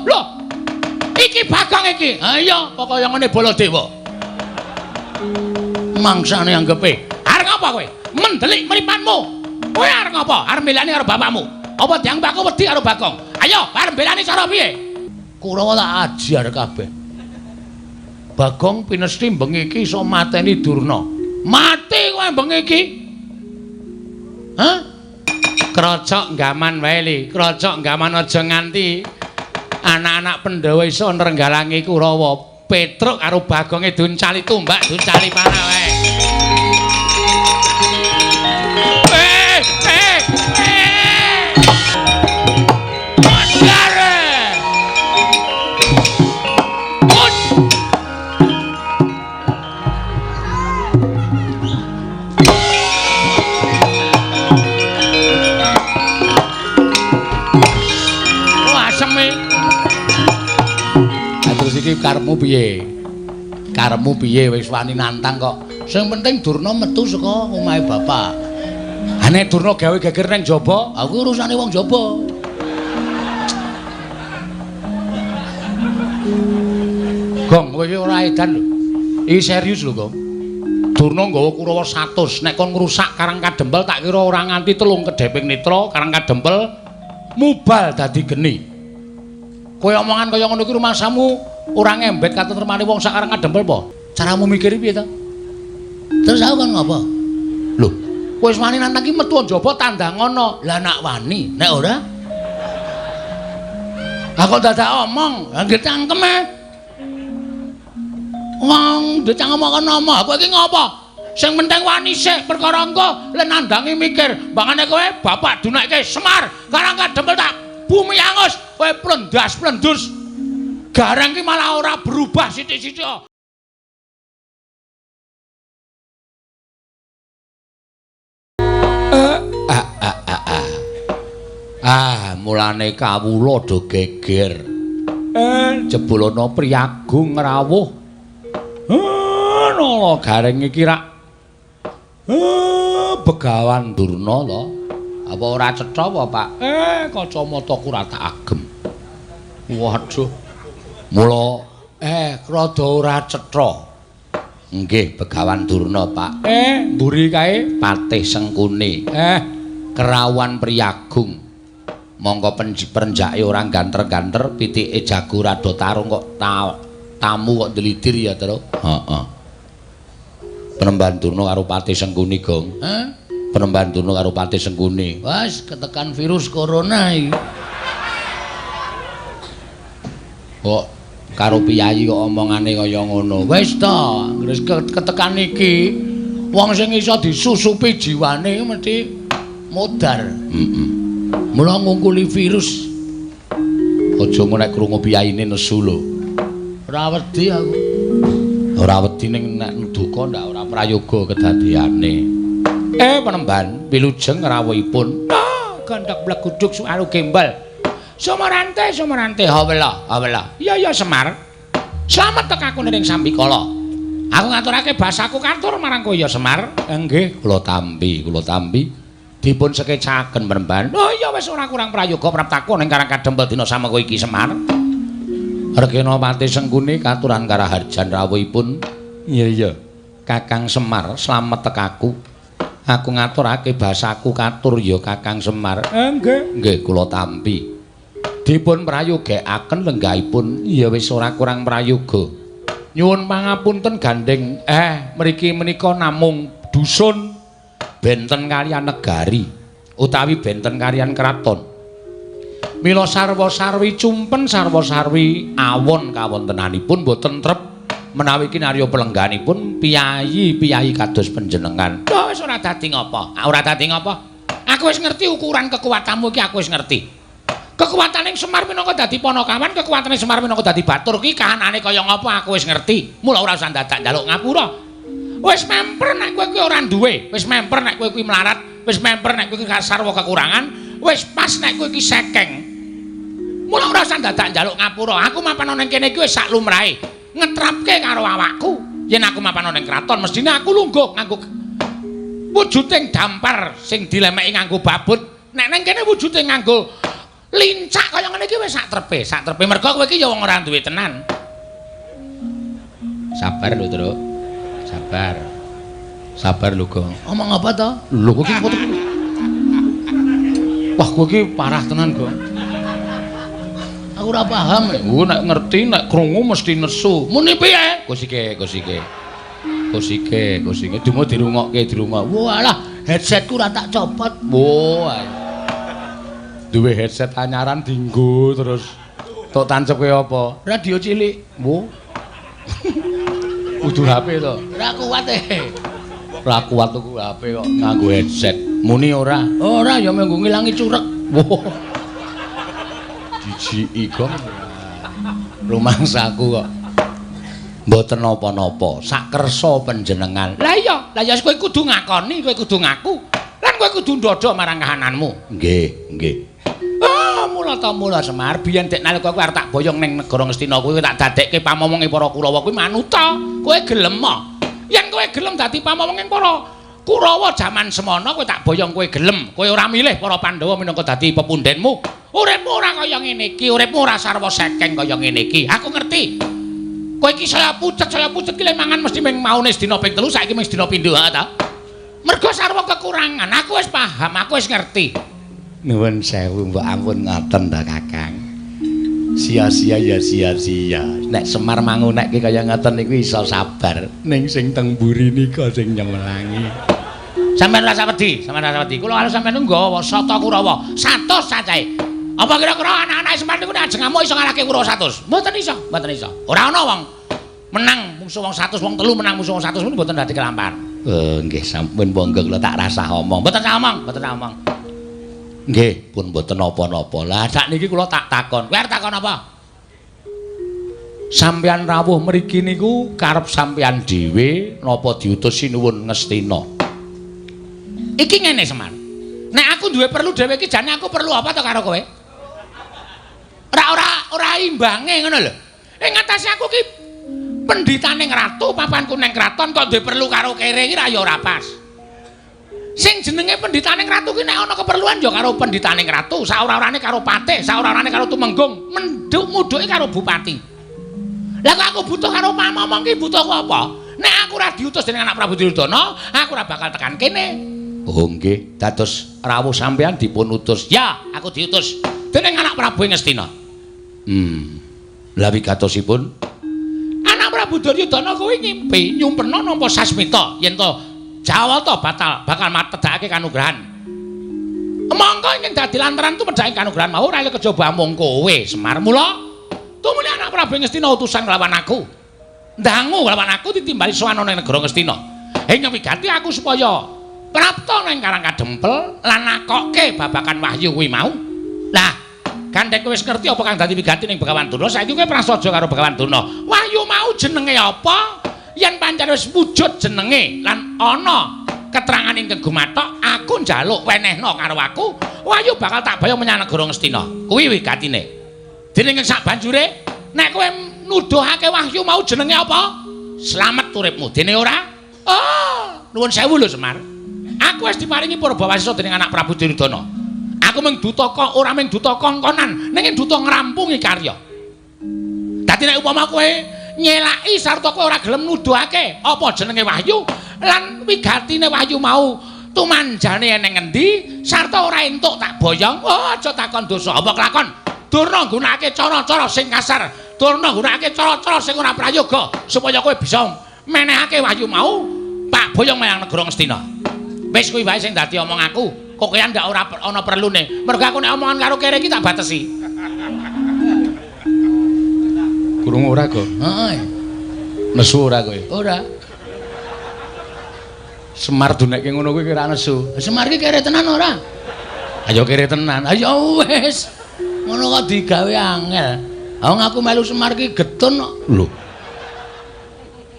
Lho. Iki Bagong iki. Ha iya, kok kaya ngene Baladewa. Mangsane anggepe. Arep ngapa kowe? Mendelik mripanmu. Kowe arep ngapa? Arep mbelani karo bapakmu. Apa dianggep aku wedi karo Bagong? Ayo, arep mbelani cara piye? Kurawa tak ajar kabeh. Bagong pinesti bengi iki iso mateni Durna. Mati kowe bengi iki. Hah? Krocok gaman wae li, krocok gaman aja nganti anak-anak Pandhawa iso nrenggalangi Kurawa. Petruk karo Bagonge duncali tumbak, duncali panah wae. Eh, eh, eh. Mandare. Pun. Wah, asem e. Lah terus iki karepmu piye? Karepmu piye wis wani nantang kok. Sing penting Durna metu saka omahe bapak. Ha nek Durna gawe geger nang jaba, aku urusane wong jaba. Gong, kowe iki ora edan lho. Iki serius lho, Gong. Durna nggawa Kurawa 100, nek kon ngrusak Karang Kadempel tak kira ora nganti telung kedheping netra Karang Kadempel mubal dadi geni. Kowe omongan kaya ngono iki rumangsamu ora ngembet katentremane wong sak Karang Kadempel apa? Caramu mikir piye to? Terus aku kon ngopo? Lho, kowe wis wani nantang iki metu njaba tandangono. Lah nak wani, nek ora? Lah kok dadak omong, lah nggih cangkem e. Wong ndek cangkem kok ngomong, kowe iki ngopo? Sing penting wani sik, perkara engko le nandangi mikir. Mbangane kowe bapak dunekke Semar, Karang Kadempel tak bumi angus, kowe plendas-plendus. Gareng ki malah ora berubah sithik-sithik. Ah, mulane kawula do geger. Jebul ana priyagung rawuh. Nala Gareng iki rak Begawan Durna to. Apa ora cetha apa, Pak? Kacamataku ora tak agem. Waduh. Mula rada ora cetha. Nggih, Begawan Durna, Pak. Mburi kae Patih Sengkuni. Kerawan priyagung. Mongko perenjake ora ganter-ganter, pitike jago rada tarung kok tamu kok ndlidir ya, Tru. Heeh. Penemban Durna karo Patih Sengkuni, Gong. Hah? Penemban Durna karo Patih Sengkuni. Wes ketekan virus corona iki. Kok karo piyayi kok omongane kaya ngono. Wis to, wis ketekan iki wong sing iso disusupi jiwane mesti modar. Heeh. Mula ngungkuli virus. Aja ngono nek krungu piyayine nesu lho. Ora wedi aku. Ora wedi ning nek duka ndak ora prayoga kedadeane. Penemban wilujeng rawuhipun. Ah, gandhak bleguduk suaru gembel. Sumarante, sumarante, hawela, hawela. Iya iya Semar. Slamet tekaku ning sambikala. Aku ngaturake basaku katur marang kowe ya Semar. Nggih, kula tampi, kula tampi. Dipun sekecaken penemban. Oh iya wis ora kurang prayoga praptaku ning Karang Kadempel dina samengko iki Semar. Regena Patih Sengkuni katuran karaharjan rawuhipun. Iya iya. Kakang Semar, slamet tekaku. Aku ngaturake basaku katur ya Kakang Semar. Nggih, nggih kula tampi. Dipun prayogekaken lenggahipun. Ya wis ora kurang prayoga. Nyuwun pangapunten gandeng. Mriki menika namung dusun benten kaliyan negari utawi benten kaliyan kraton. Mila sarwa-sarwi cumpen sarwa-sarwi awon kawontenanipun boten trep menawi kinarya pelengganipun piyayi-piyayi kados panjenengan. Lho wis ora dadi ngapa? Ora dadi ngapa? Aku wis ngerti ukuran kekuatanmu iki, aku wis ngerti. Kekuatane Semar minangka dadi panakawan, kekuatane Semar minangka dadi batur ki kahanane kaya ngapa aku wis ngerti. Mula ora usah dadak njaluk ngapura. Wis memper nek kowe kuwi ora duwe, wis memper nek kowe kuwi melarat, wis memper nek kowe kuwi sarwa kekurangan, wis pas nek kowe iki sekeng. Mula ora usah dadak njaluk ngapura. Aku mapan ning kene iki wis sak lumrahe. Ngetrapke karo awakku. Yen aku mapan ning kraton mestine aku lungguh nganggo wujuding dampar sing dilemeki nganggo babut. Nek ning kene wujude nganggo Lincak kaya ngene iki wis sak trepe, sak trepe mergo kowe iki ya wong ora duwe tenan. Sabar lho, Truk. Sabar. Sabar lho, Gong. Omong apa to? Lho kowe iki wah, kowe iki parah tenan, Gong. Aku ora paham. Oh, nek ngerti nek krungu mesti nesu. Muni piye? Kusike, kusike. Kusike, kusike. Dumo dirungokke, dirungok. Walah, headsetku ora tak copot. Wah. Duwe headset anyaran dinggo terus. Tok tancepke apa? Radio cilik. Wo. Kudu HP to. Ora kuat e. Ora kuat tuku HP kok nganggo headset. Muni ora? Ora ya mung ngilangi curek. Wo. Jijiki Gong. Rumangsaku kok mboten napa-napa, sakersa panjenengan. Lah iya, lah ya kowe kudu ngakoni, kowe kudu ngaku. Lan kowe kudu ndodho marang kahananmu. Nggih, nggih. Ah, mula ta mula Semar, biyen dek nalika kowe arep tak boyong ning negara Ngastina kuwi tak dadekke pamomonge para Kurawa kuwi manuta. Kowe gelem ah? Yen kowe gelem dadi pamomonge para Kurawa jaman semono kowe tak boyong kowe gelem. Kowe ora milih para Pandhawa minangka dadi pepundenmu. Uripmu ora kaya ngene iki, uripmu ora sarwa sekeng kaya ngene iki. Aku ngerti. Kowe iki saya pucet ki le mangan mesti ming maune sedina ping 3, saiki ming sedina pindho ha ta. Mergo sarwa kekurangan, aku wis paham, aku wis ngerti. Nuwun sewu mbok ampun ngoten ta Kakang. Sia-sia ya sia-sia. Nek Semar mangunekke kaya ngoten niku iso sabar. Ning sing teng mburi nika sing nyemelangi. Sampeyan rasa wedi, sampeyan rasa wedi. Kula karo sampeyan nggawa sata Kurawa, 100 cacahe. Apa kira-kira anak-anak Semar niku nek ajeng ngamuk iso ngalahke Kurawa 100? Mboten iso, mboten iso. Ora ana wong menang musuh wong 100, wong telu menang musuh wong 100 niku mboten dadi kelampahan. Nggih sampun monggo kula tak rasah omong. Mboten sah omong, mboten sah omong. Nggih, pun mboten napa-napa. Lah sakniki kula tak takon. Kowe arep takon apa? Sampeyan rawuh mriki niku karep sampeyan dhewe napa diutus Sinuwun Ngastina? Iki ngene Semar. Nek aku duwe perlu dhewe iki jane aku perlu apa to karo kowe? Ora imbange ngono lho. Ing ngatasé aku ki pendhitane ratu, papanku ning kraton kok duwe perlu karo kere iki ra ya ora pas. Sing jenenge pendhitane ratu ki nek ana keperluan ya karo pendhitane ratu, saora-orane karo patih, saora-orane karo tumenggung, menduk mudhuke karo bupati. Lah kok aku butuh karo pamomong ki butuhku apa? Nek aku ora diutus dening anak Prabu Duryudana, aku ora bakal tekan kene. Oh nggih, dados rawuh sampeyan dipun utus. Ya, aku diutus dening anak Prabu Ngastina. Lah wigatosipun anak Prabu Duryudana kuwi ngimpi nyumpena nampa sasmita yen to Jawata batal bakal matedhakake kanugrahan. Mongko ingkang dadi lantaran tumedhake kanugrahan mau ora kejaba amung kowe Semar. Mula tumuli anak Prabu Ngastina utusan nglawan aku. Ndangu nglawan aku ditimbali sowan ana ning negara Ngastina. Ing wigati aku supaya prapta nang Karang Kadempel lan nakokke babakan wahyu kuwi mau. Lah, gandeng kowe wis ngerti apa kang dadi wigati ning Begawan Durna, saiki kowe prasaja karo Begawan Durna. Wahyu mau jenenge apa? Yen pancen wis wujud jenenge lan ana keterangan ingkang gumathok, aku njaluk wenehna karo aku, wahyu bakal tak bayang menyang negara Ngastina. Kuwi wigatine. Dening sak banjure, nek kowe nuduhake wahyu mau jenenge apa? Slamet uripmu. Dene ora? Oh, nuwun sewu lho Semar. Aku wis diparingi purbawasisa dening anak Prabu Duryudana. Aku mung duta kok ora mung duta kongkonan, ning duta ngrampungi karya. Dadi nek upama kowe nyelaki sarta kowe ora gelem nuduhake apa jenenge wahyu lan wigatine wahyu mau tumanjane ning ngendi sarta ora entuk tak boyong, oh aja takon dosa apa kelakon. Durna nggunakake cara-cara sing kasar, durna nggunakake cara-cara sing ora prayoga supaya kowe bisa menehake wahyu mau tak boyong menyang negara Ngastina. Wis kuwi wae sing dadi omong aku. Kok kowe ndak ora ana perlune. Mergo aku nek omongan karo kere iki tak batesi. Krungu ora, Go? Heeh. Nesu ora kowe? Ora. Semar dunekke ngono kuwi kira nesu. Semar iki kere tenan ora? Ayo kere tenan. Ayo wis. Ngono kok digawe angel. Wong aku melu Semar iki getun kok. Lho.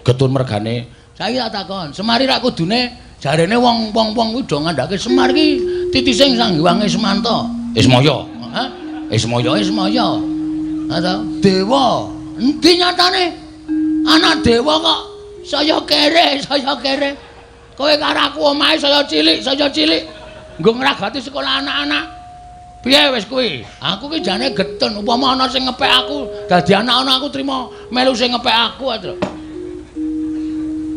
Getun mergane. Saiki tak takon, Semar iki rak kudune jarene wong-wong kuwi do ngandhake Semar iki titise Sang Hyang Ismanta. Ismaya. Hah? Ismaya, Ismaya. Ha ta? Dewa. Endi nyatane? Anak dewa kok saya kere, saya kere. Kowe karo aku omahe saya cilik, saya cilik. Nggo ngragati sekolah anak-anak. Piye wis kuwi? Aku ki jane getun, upama ana sing ngepek aku, dadi anak ana aku trima melu sing ngepek aku aja.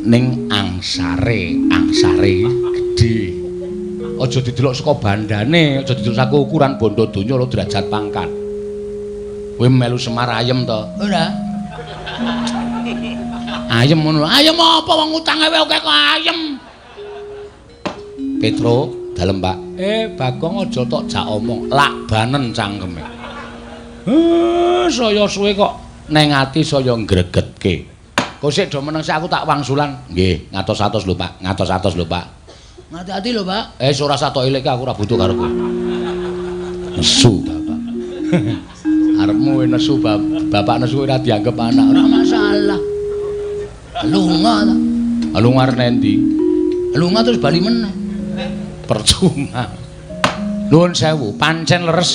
Ning angsare, angsare gedhe. Aja didelok saka bandane, aja didelok saka ukuran bondo donya lho derajat pangkat. Kowe melu Semar ayem to? Ora. Ayem ngono. Ayem apa wong utange wae akeh kok ayem. Petro, dalem Pak. Bagong aja tok jak omong, lakbanen cangkeme. Saya suwe kok neng ati saya ngregetke. Kok sik do meneng sik aku tak wangsulan. Nggih, ngatos-atos lho Pak, ngatos-atos lho Pak. Ngati-ati lho Pak. Ora usah tok ilikke aku ora butuh karo kowe. Nesu bapak. Arepmu nesu bapak nesu ora dianggep anak, ora masalah. Lunga ta. Lunga arep endi? Lunga terus bali meneh. Percuma. Nuwun sewu, pancen leres.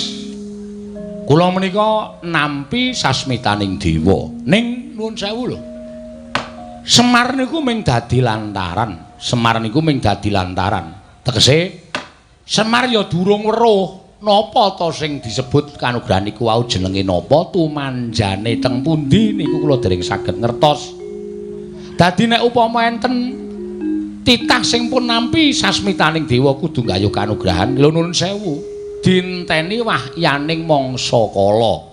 Kula menika nampi sasmitaning dewa. Ning nuwun sewu lho. Semar niku ming dadi lantaran. Semar niku ming dadi lantaran. Tegese Semar ya durung weruh napa ta sing disebut kanugrahan niku wau jenenge napa, tumanjane teng pundi niku kula dereng saged ngertos. Dadi nek upama enten titah sing pun nampi sasmitaning dewa kudu nggayuh kanugrahan, lho nuwun sewu, dinteni wahyaning mangsa kala.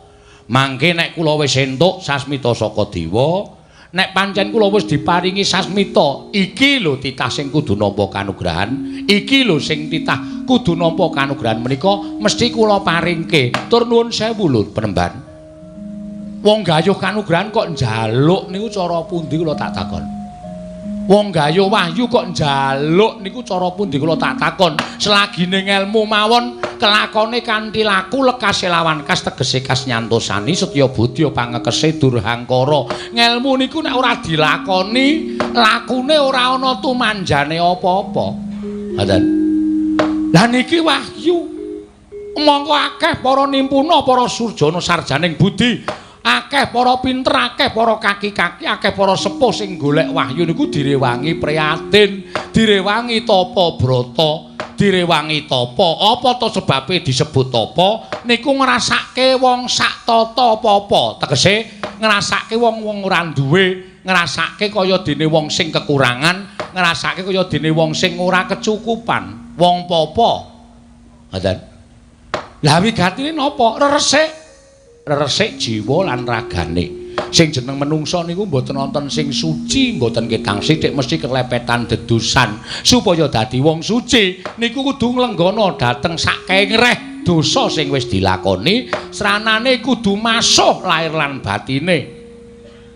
Mangke nek kula wis entuk sasmita saka dewa, nek pancen kula wis diparingi sasmita, iki lho titah sing kudu nampa kanugrahan, iki lho sing titah kudu nampa kanugrahan menika mesti kula paringke. Tur nuwun sewu lho penemban. Wong gayuh kanugrahan kok njaluk niku cara pundi kula tak takon. Wong gayuh wahyu kok njaluk niku cara pundi kula tak takon. Selagine ngelmu mawon kelakone kanthi laku lekase lawan kas tegese kas nyantosani setya budya pangekese durhangkara. Ngelmu niku nek ora dilakoni, lakune ora ana tumanjane apa-apa. Ngoten. Lah niki wahyu. Mongko akeh para nimpuna, para surjana sarjaning budi, akeh para pinter, akeh para kaki-kaki, akeh para sepuh sing golek wahyu niku direwangi prihatin, direwangi tapa brata, direwangi tapa. Apa to sebabe disebut tapa? Niku ngrasake wong sak tata apa-apa. Tegese ngrasake wong-wong ora duwe, ngrasake kaya dene wong sing kekurangan, ngrasake kaya dene wong sing ora kecukupan, wong papa. Ngoten. Lah wigatine napa? Reresik. Reresik jiwa lan ragane. Sing jeneng menungsa niku mboten wonten sing suci, mboten ketang sithik mesti kelepetan dedusan. Supaya dadi wong suci niku kudu nglenggana dhateng sakengreh dosa sing wis dilakoni, sranane kudu masuh lair lan batine.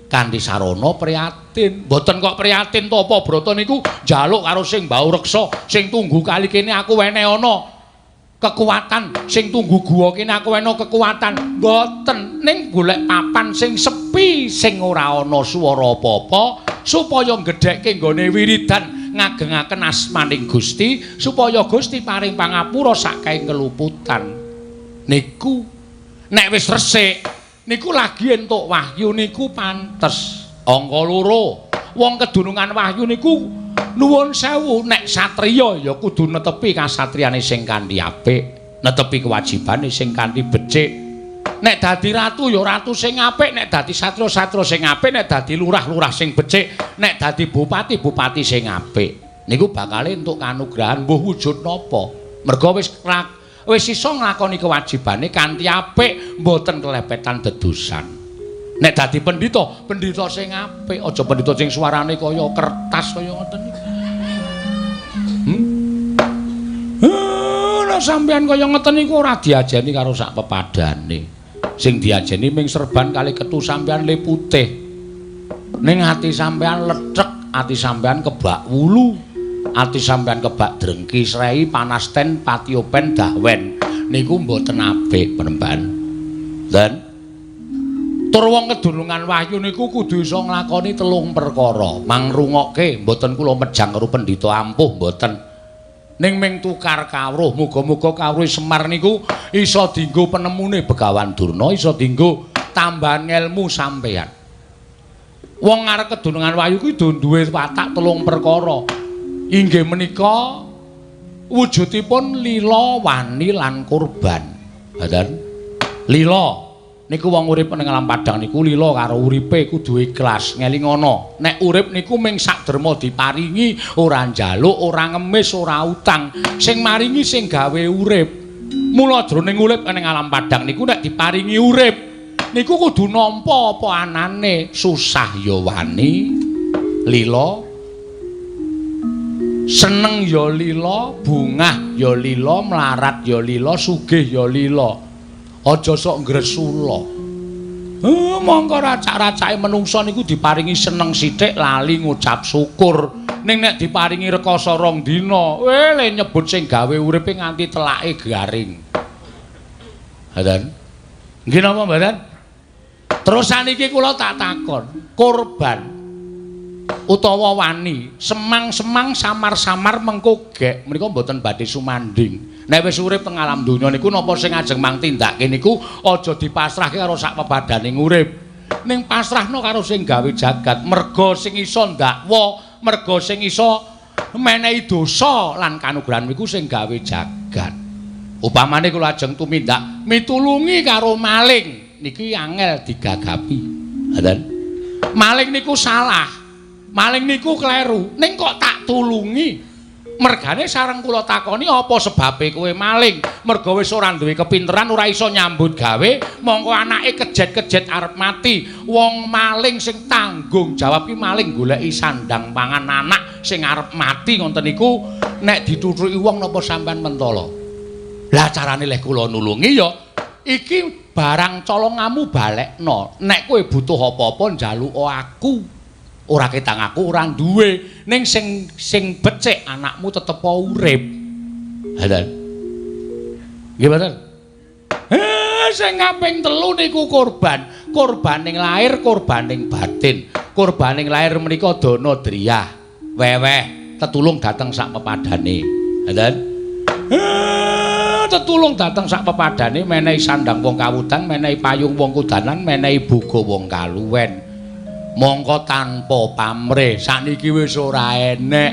Kanthi sarana prihatin. Mboten kok prihatin tapa brata niku njaluk karo sing mbau reksa, sing tunggu kali kene aku wene ana kekuatan, sing tunggu guwa kene aku wene kekuatan. Mboten, ning golek papan sing sepi, sing ora ana swara apa-apa, supaya nggedhekke nggone wiridan ngagengaken asmaning Gusti, supaya Gusti paring pangapura saking keluputan. Niku nek wis resik niku lagi entuk wahyu niku pantes. Angka loro, wong kedunungan wahyu niku nuwun sewu, nek satriya ya kudu netepi kasatriyane sing kanthi apik, netepi kewajibane sing kanthi becik. Nek dadi ratu ya ratu sing apik, nek dadi satriya-satriya sing apik, nek dadi lurah-lurah sing becik, nek dadi bupati-bupati sing apik. Niku bakale entuk kanugrahan mbuh wujud napa. Merga wis iso nglakoni kewajibane kanthi apik, mboten kelepetan dedusan. Nek dadi pendhita, pendhita sing apik, aja pendhita sing suarane kaya kertas kaya ngoten niku. Nek sampeyan kaya ngoten niku ora diajeni karo sak pepadane. Sing diajeni ming serban kali ketu sampeyan le putih. Ning ati sampeyan lethek, ati sampeyan kebak wulu, ati sampeyan kebak drengki srei panasten patiopen dahwen. Niku mboten apik penemban. Dan tur wong kedunungan wahyu niku kudu iso nglakoni telung perkara. Mangrungokke mboten kula mejang karo pendhita ampuh mboten. Ning ming tukar kawruh, muga-muga kawruh Semar niku iso dienggo penemune Begawan Durna, iso dienggo tambahan ngelmu sampeyan. Wong arep kedunungan wahyu kuwi duwe watak telung perkara. Inggih menika wujudipun lila, wani lan kurban. Ngoten. Lila niku wong urip ning alam padang niku lila karo uripe kudu ikhlas, ngelingono. Nek urip niku ming sak derma diparingi, ora njaluk, ora ngemis, ora utang. Sing maringi sing gawe urip. Mula jroning urip ning alam padang niku nek diparingi urip niku kudu nampa apa anane, susah ya wani, lila, seneng ya lila, bungah ya lila, mlarat ya lila, sugih ya lila. Aja sok ngresula. Mongko racak-racake menungsa niku diparingi seneng sithik lali ngucap syukur. Ning nek diparingi rekoso rong dina, le nyebut sing gawe uripe nganti telake garing. Ngoten. Nggih napa mboten? Terus saniki kula tak takon, korban utawa wani semang-semang samar-samar mengko gek menika mboten badhe sumanding. Nek wis urip teng alam donya niku napa sing ajeng mang tindake niku aja dipasrahke karo sak pepadaning urip. Ning pasrahno karo sing gawe jagat, merga sing iso ndakwa, merga sing iso menehi dosa lan kanugrahan niku sing gawe jagat. Upamane kula ajeng tumindak mitulungi karo maling niki angel digagapi. Ngoten. Maling niku salah. Maling niku kleru, ning kok tak tulungi. Mergane sareng kula takoni apa sebabe kowe maling? Merga wis ora duwe kepinteran, ora iso nyambut gawe, mongko anake kejet-kejet arep mati. Wong maling sing tanggung jawab ki maling goleki sandang pangan anak sing arep mati ngoten niku nek dituthuki wong napa sampean mentala? Lah carane leh kula nulungi ya iki barang colongamu balekno. Nek kowe butuh apa-apa njaluka aku. Ora ketang aku ora duwe, ning sing sing becik anakmu tetep urip. Ngoten. Nggih mboten? Sing kaping telu niku korban. Korbaning lahir, korbaning batin. Korbaning lahir menika dana driyah, weweh, tetulung dateng sak pepadane. Ngoten. Tetulung dateng sak pepadane, menehi sandang wong kawudan, menehi payung wong kudanan, menehi boga wong kaluwen. Mongko tanpa pamrih sakniki wis ora enek.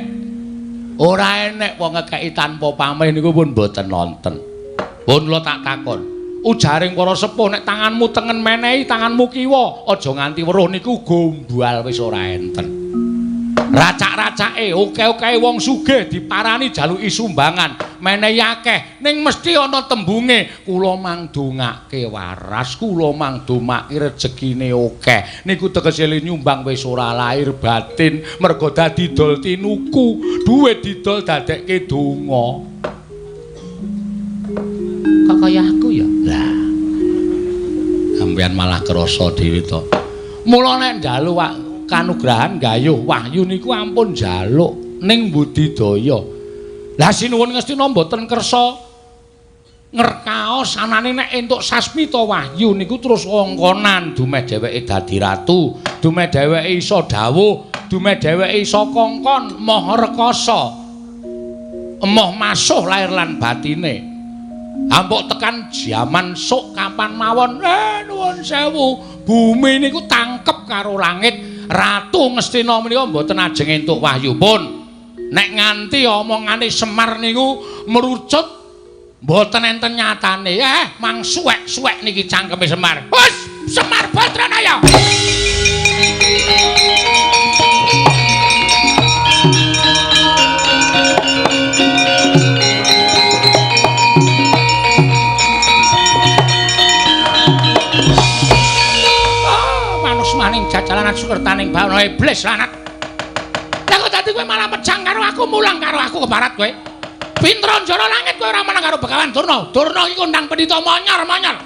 Ora enek wong ngekeki tanpa pamrih niku pun mboten nonten. Pun kula tak takon, ujaring para sepuh nek tanganmu tengen menehi tanganmu kiwa, aja nganti weruh niku gombal wis ora enten. Racak-racake oke-oke wong sugih diparani jaluki sumbangan, menehi akeh, ning mesti ana tembunge kula mangdongake waras, kula mangdomake rejekine akeh. Niku tegese nyumbang wis ora lahir batin, merga dadi dol tinuku, duit didol dadekke donga. Kok kaya aku ya? Lah. Sampeyan malah krasa dhewe to. Mula nek njaluk kanugrahan gayuh wahyu niku ampun njaluk ning budidaya. Lah sinuwun Ngastina mboten kersa ngerkaos anane nek entuk sasmita wahyu niku terus wongkonan dumeh dheweke dadi ratu, dumeh dheweke iso dawuh, dumeh dheweke iso kongkon moh rekasa, emoh masuh lahir lan batine. Ampuk tekan jaman sok kapan mawon, nuwun sewu, bumi niku tangkep karo langit. Ratu Ngastina menika mboten ajeng entuk wahyu pun. Nek nganti omongane Semar niku merucut mboten enten nyatane. Mang suwek-suwek niki cangkeme Semar. Hus, Semar Badranaya. Jajalan sukertaning bawana iblis lanat. Lah kok dadi kowe malah pejang karo aku, mulang karo aku kebarat kowe. Pinter njara langit kowe ora menang karo Begawan Durna. Durna iki kondang pendhita monyor-monyor.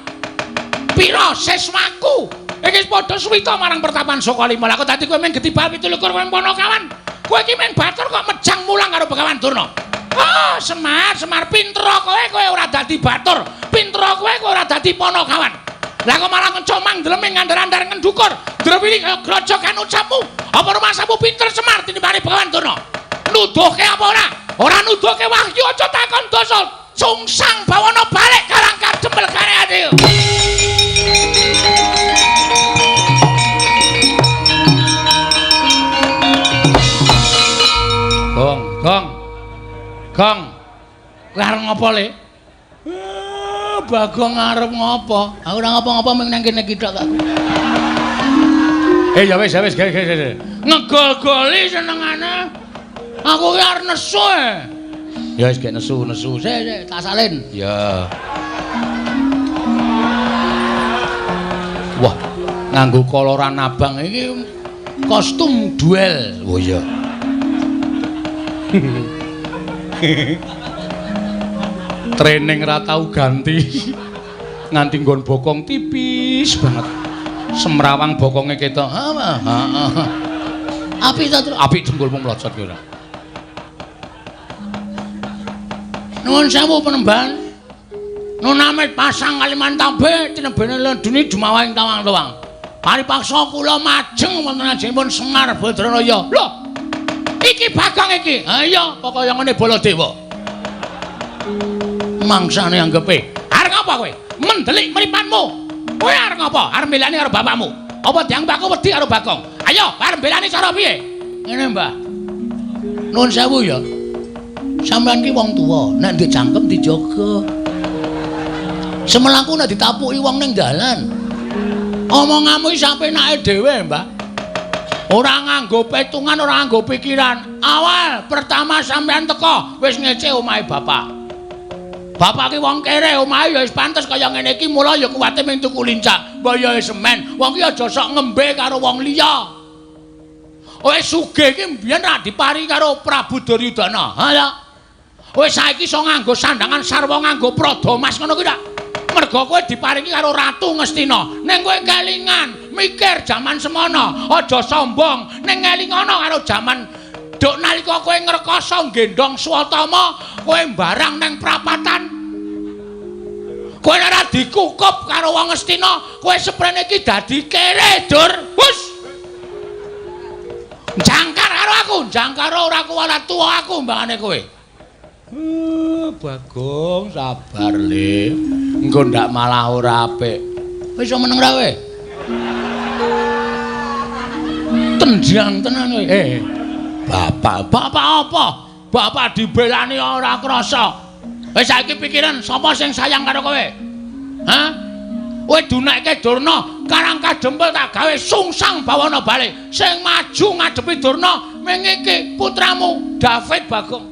Pira siswaku iki padha suwita marang pertapan Sukalima. Lah kok dadi kowe mung getibal 27 kowe Panakawan. Kowe iki mung batur kok mejang mulang karo Begawan Durna. Oh, Semar, Semar pinter kowe, kowe ora dadi batur. Pinter kowe, kowe ora dadi Panakawan. Lah kok malah ngecomang ndleming ngandar-andar ngendukur. Drewili kaya grojogan ucapmu. Apa rumasamu pinter Semar tinimbane Begawan Durna? Nuduhke apa ora? Ora nuduhke wahyu aja takon dosa. Sungsang bawana balik karang kadempel kare ati. Gong, gong. Gong. Kowe arep ngopo le? Bagong arep ngopo? Aku ora ngopo-ngopo mung nang kene iki tok aku. Ya wis ya wis gawe. Ngegol-goli senengane. Aku ki arep nesu. Ya wis gek nesu-nesu. Sik tak salin. Ya. Wah, nganggo koloran abang iki kostum duel. Oh iya. Training ra tau ganti. Nganti nggon bokong tipis banget. Semrawang bokonge ketok. Heeh. Apik ta, Tru? Apik dengkulmu mlocot ki ora. Nuwun sewu penemban. Nunamit pasang Kalimantabe tinebene ledune jumawahing tawang-tawang. Paripaksa kula majeng wonten ajengipun Semar Badranaya. Lho. Iki Bagong iki. Ha iya, pokoke ngene Baladewa. Mangsane anggepe. Arep ngapa kowe? Mendelik mripatmu. Kowe arep ngapa? Arep mbelani karo bapakmu. Apa dianggep aku wedi karo Bagong? Ayo, arep mbelani cara piye? Ngene, Mbah. Nuwun sewu ya. Sampeyan ki wong tuwa, nek ndek cangkem dijaga. Semelaku nek ditapuki wong ning dalan. Omonganmu iki sapenake dhewe, Mbah. Ora nganggo petungan, ora nganggo pikiran. Awal pertama sampeyan teko wis ngece omahe bapak. Bapak ki wong kere, omahe ya wis pantes kaya ngene iki, mula ya kuwate mung tuku lincak. Mbah ya semen. Wong ki aja sok ngembe karo wong liya. Wis sugih iki mbiyen ra dipari karo Prabu Duryudana. Ha ya. Wis saiki iso nganggo sandangan sarwa nganggo prada mas ngono kuwi ta. Mergo kowe diparingi karo Ratu Ngastina. Ning kowe kelingan, mikir jaman semono, aja sombong. Ning ngelingono karo jaman duk nalika kowe ngrekoso nggendhong Swatama, kowe mbarang nang prapatan. Kowe ora dikukup karo wong Ngastina, kowe seprene iki dadi kere, Dur. Hus. Jangkar karo aku, jangkar ora kuwalat tuwa aku mbangane kowe. Bagong sabar le. Engko ndak malah ora apik. Wis iso meneng ra kowe? Tenjang tenan kowe. Bapak, bapak apa? Bapak dibelani ora krasa. Wis saiki pikiran sapa sing sayang karo kowe? Hah? Kowe dunekke Durna, Karang Kadempel tak gawe sungsang bawana balik. Sing maju ngadepi Durna ming iki putramu David Bagong.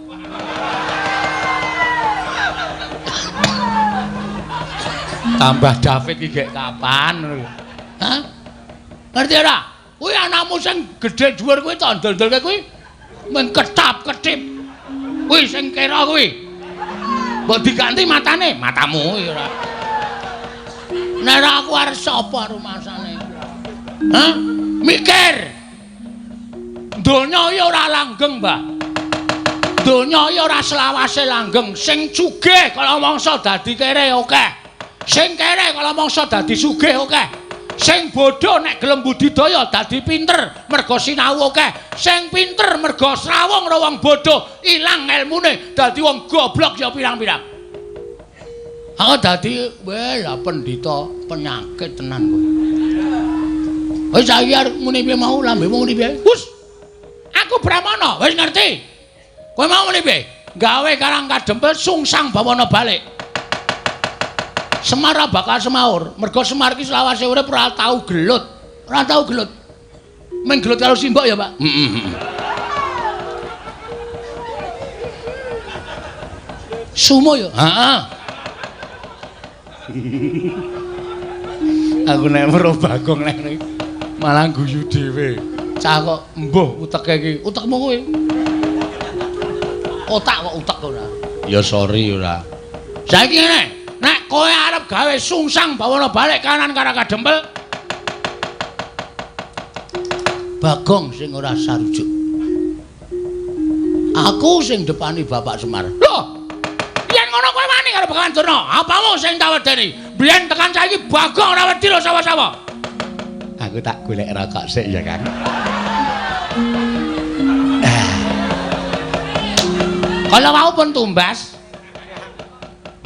Tambah David iki gek kapan? Hah? Ngerti ora? Kuwi anakmu sing gedhe dhuwur kuwi tak ndel-ndelke kuwi mung ketap-ketip. Kuwi sing kira kuwi. Mbok diganti matane, matamu kuwi ora. Nek ora aku arep sapa rumasane? Hah? Mikir. Donya iki ora langgeng, Mbah. Donya iki ora selawase langgeng. Sing sugih kala mangsa dadi kere akeh. Sing kere kala mangsa dadi sugih akeh. Sing bodho nek gelem budidaya dadi pinter merga sinau akeh. Sing pinter merga srawung karo wong bodho ilang elmune dadi wong goblok ya pirang-pirang. Aku dadi weh lah pendhita penyakit tenan kowe. Wis saiki arep muni piye mau lambemu muni piye? Hus. Aku Brahmana, wis ngerti. Kowe mau muni piye? Gawe Karang Kadempel sungsang bawana balik. Semar bakal semaur, mergo Semar iki selawase urip ora tau gelut. Ora tau gelut. Mung gelut karo simbok ya, Pak. Heeh. Sumo ya? Heeh. Aku nek weruh Bagong nek malah guyu dhewe. Cah kok mbuh uteke iki. Utekmu kuwi. Otak kok utek ora. Ya sorry ora. Saiki ngene, nek kowe arep gawe sungsang bawana balik kanan Karang Kadempel, Bagong sing ora sarujuk. Aku sing depani Bapak Semar. Lho, yen ngono kowe wani karo Begawan Durna, apamu sing tak wedeni? Biyen tekan saiki Bagong ora wedi lho sapa-sapa. Aku tak golek rokok sik ya, Kang. Kalau mau pun tumbas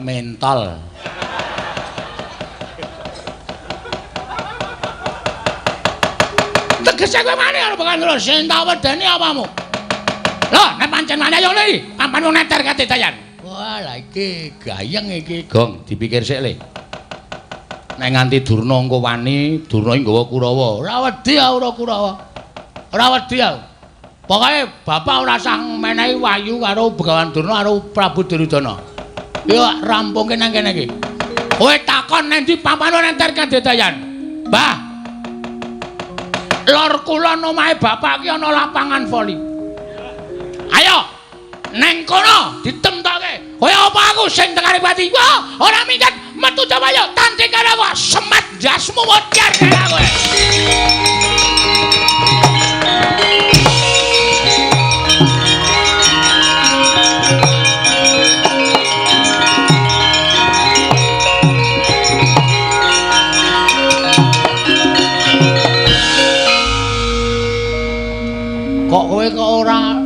mentol. Tegese kowe wani karo Begawan Durna, sing tak wedeni apamu? Lho, nek pancen wani ayo ngene iki, pampan wong neter kate dayan. Wah, lah iki gayeng iki, Gong, dipikir sik le. Nek nganti Durna engko wani, Durna iki nggawa Kurawa. Ora wedi aku ora Kurawa. Ora wedi aku. Pokoke bapak ora usah menehi wahyu karo Begawan Durna karo Prabu Duryudana. Yo rampungke nang kene iki. Kowe takon nang ndi papane nang Kadedayan. Mbah. Lor kulon omahe bapak ki ana lapangan voli. Ayo neng kono ditemtoke. Kowe apa aku sing tekane pati? Wah, ora minggat metu coba yo tanding karo aku semat jasmu modar karo kowe. Kok kowe kok ora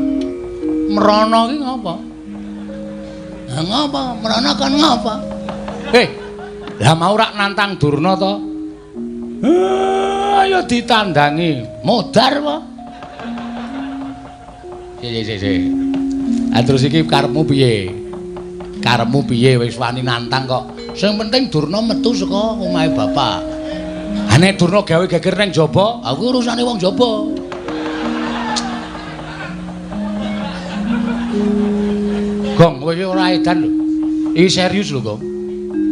mrono ki ngapa? Lah ngapa? Mrono kon ngapa? Lah mau rak nantang Durna to? Ayo ditandangi. Modar apa? Sik. Ah terus iki karepmu piye? Karepmu piye wis wani nantang kok. Sing penting Durna metu saka omahe bapak. Ha nek Durna gawe geger ning jaba, aku urusane wong jaba. Gong, kowe iki ora edan lho. Iki serius lho, Gong.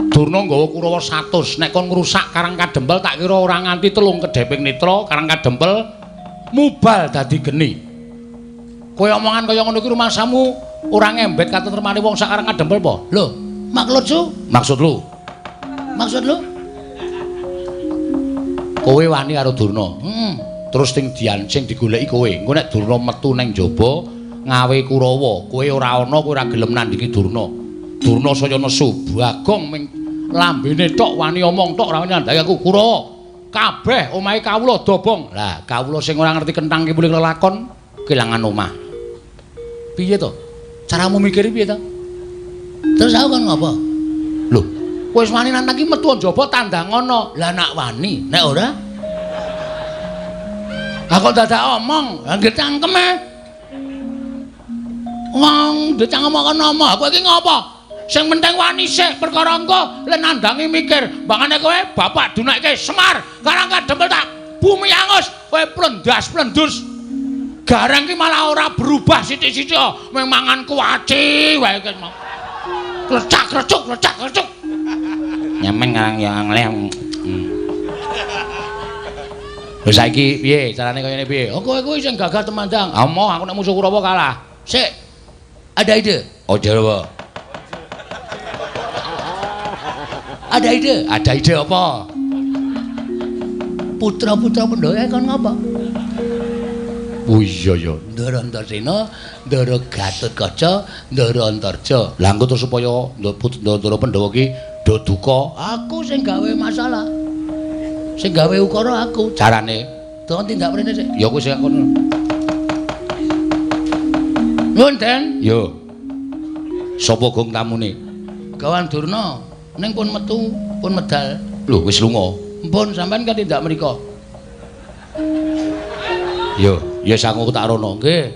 Durna nggawa Kurawa 100, nek kon ngrusak Karang Kadempel tak kira ora nganti 3 kedheping netra Karang Kadempel mubal dadi geni. Kowe omongan kaya ngono iki rumangsamu ora ngembet katentremane wong sak Karang Kadempel apa? Lho, maksudku? Maksud lu? Maksud lu? Kowe wani karo Durna. Heeh. Terus sing diancing digoleki kowe. Engko nek Durna metu nang jaba ngawe Kurawa, kowe ora ana, kowe ora gelem nandingi Durna. Durna saya nesu, Bagong ming lambene tok wani omong tok ora wani nandhangi aku Kurawa. Kabeh omahe kawula dobong. Lah, kawula sing ora ngerti kenthang kipuling lelakon kelangan omah. Piye to? Caramu mikir piye to? Terus aku kon ngopo? Lho, kowe wis wani nantang ki metu njaba tandang ana. Lah nak wani, nek ora? Aku dadak omong, lah nggih cangkeme. Wong dicangkem kok nomo, kowe iki ngopo? Sing penting wani sik perkara engko le nandangi mikir. Mbangane kowe bapak dunekke Semar, Karang Kadempel tak bumi angus, kowe plendas-plendus. Gareng ki malah ora berubah sithik-sithik, mung mangan kuaci wae ki mau. Klecak-klecuk, klecak-klecuk. Nyemen ngarang ya ngleh. Wis saiki piye carane kaya ngene piye? Oh kowe kuwi sing gagah temandang. Ah moh aku nek musuh Kurawa kalah. Sik. Ada ide? Oh, apa? Ada ide? Ada ide apa? Putra-putra Pandhawa kon ngapa? Oh iya ya. Ndara Antasena, Ndara Gatotkaca, Ndara Antarja. Lah engko terus supaya Ndara Pandhawa ki do duka, aku sing gawe masalah. Sing gawe ukara aku. Carane? Tolong tindak mrene sik. Ya kowe sing kono. Nuwun, Den. Yo. Sapa gong tamune? Gawan Durna. Ning pun metu, pun medal. Lho, wis lunga. Mpun sampean kan tindak mriko. Yo, ya sangu tak rono. Nggih.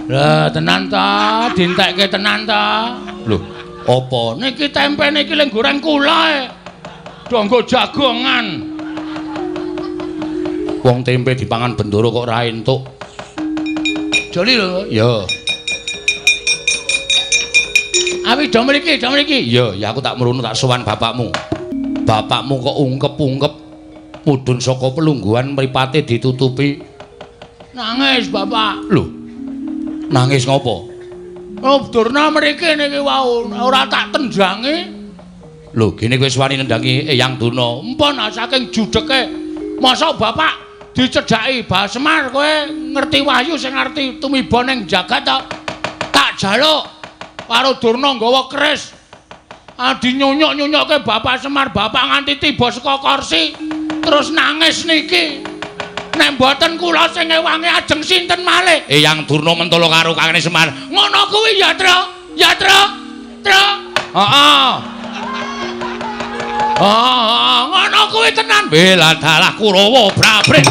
Lah, tenan ta, dientekke tenan ta. Lho, apa? Niki tempe niki leng goreng kula e. Do nggo jagongan. Wong tempe dipangan bendoro kok ora entuk. Joli lho. Ya. Awi do mriki, do mriki. Ya, ya aku tak mrono tak sowan bapakmu. Bapakmu kok ungkep-ungkep mudhun saka pelungguhan mripate ditutupi. Nangis, Bapak. Lho. Nangis ngopo? Oh, Durna mriki niki wau ora tak tendangi. Lho, gene kowe wis wani nendangi Eyang Durna. Empun saking judheke. Mosok Bapak dicedhaki Bah Semar kowe ngerti wahyu sing ngerti tumiba ning jagat to. Tak jaluk karo Durna nggawa keris. Adi nyunyuk-nyunyukke Bapak Semar, Bapak nganti tiba saka kursi terus nangis niki. Nek mboten kula sing ngewangi ajeng sinten malih? Eyang Durna mentolo karo Kakane Semar. Ngono kuwi ya, Tru. Ya, Tru. Tru. Heeh. Heeh, ngono kuwi tenan. Bela dalah Kurawa brabret.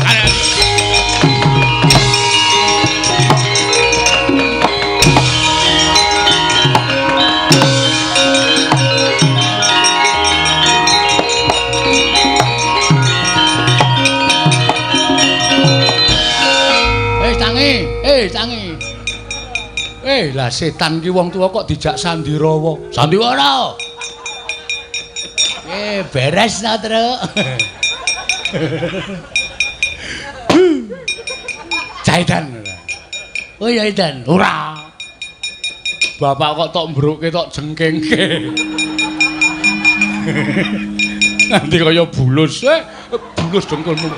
Tangi, tangi. Lah setan ki wong tuwa kok dijak sandirawa. Sandiwara. Beres ta, Truk. Caidan. Oh ya Idan. Ora. Bapak kok tok mbruke tok jengkengke. Nanti kaya bulus, bulus dengkulmu.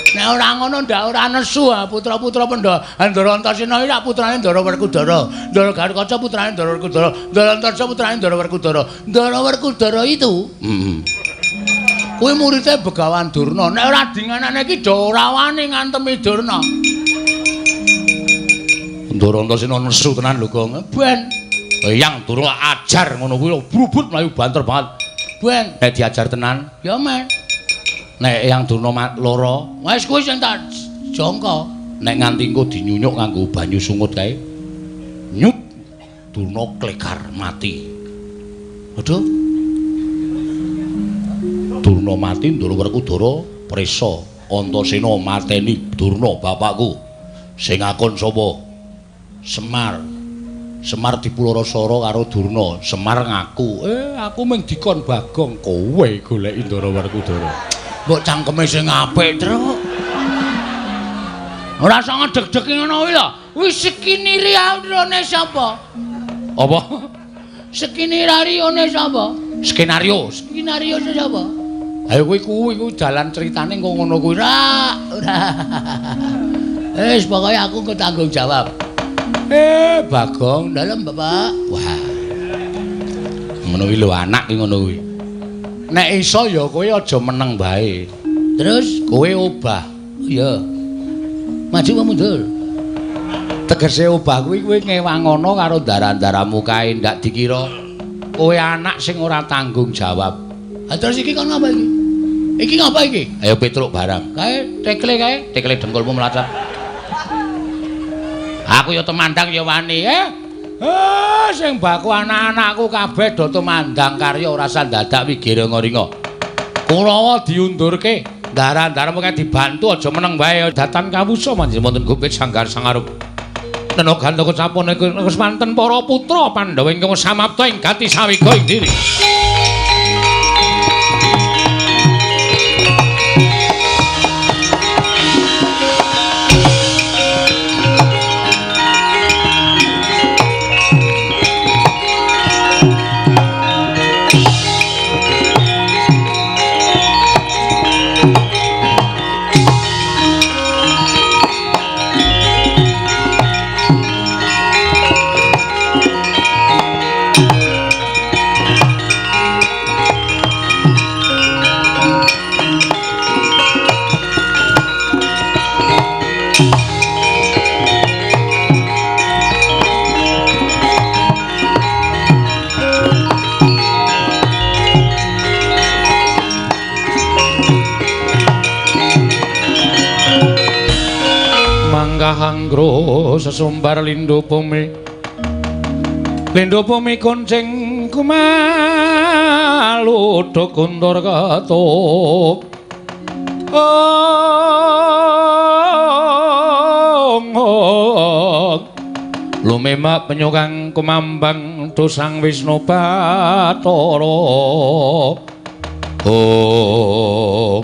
Nek ora ngono ndak ora nesu putra-putra Pandhawa. Ndara Antasena iki putrane Ndara Werkudara. Ndara Garukaca putrane Ndara Werkudara. Ndara Antarja putrane Ndara Werkudara. Ndara Werkudara itu kuwi muridé Begawan Durna. Nek ora dinganane iki do ora wani ngantemi Durna. Ndara Antasena nesu tenan lho, Gong. Ben Eyang Durna ajar ngono kuwi brubut mlayu banter banget. Ben nek diajar tenan ya men. Nek Eyang Durna lara, wis kuwi sing tak jangka. Nek nganti engko dinyunyuk nganggo banyu sungut kae. Nyut Durna klegar mati. Aduh. Durna mati, Ndara Werkudara prisa. Antasena mateni Durna bapakku. Sing ngakon sapa? Semar. Semar dipulara-sara karo Durna. Semar ngaku, aku mung dikon Bagong, kowe goleki Ndara Werkudara. Mbok cangkeme sing apik, Truk. Ora usah ngedeg-degi ngono kuwi lho. Wis skinarione sapa? Apa? Skinarione sapa? Skenario. Skenario sapa? Ayo kuwi kuwi dalan ceritane engko ngono kuwi. Ora, ora. Wis pokoke aku engko tanggung jawab. Bagong, dalem Bapak. Wah. Ngono kuwi lho anak ki ngono kuwi. Nek iso ya kowe aja meneng bae. Terus kowe obah. Iya. Maju apa mundur? Tegese obah kuwi kowe ngewangono karo ndara-ndaramu kae ndak dikira kowe anak sing ora tanggung jawab. Ha terus iki kon ngapa iki? Iki ngapa iki? Ayo Petruk barang. Kae tekle kae, tekle dengkulmu mlacet. Aku ya temandang ya wani, sing baku anak-anakku kabeh do tumandang karya ora sandadak wigira-ringa. Kurawa diundurke, ndara-ndara mung dibantu aja meneng wae datan kawusa manjing wonten gupit sanggar sangarup. Nena gandaka sampun wonten para putra Pandhawa ingkang samapta ing gati sawiga ing diri. Hanggro sesumbar lindhu bumi, lindhu bumi kuncing kumalu kuntur ketup. Ong lumemak penyukang kumambang dosang Wisnu Bathara. Om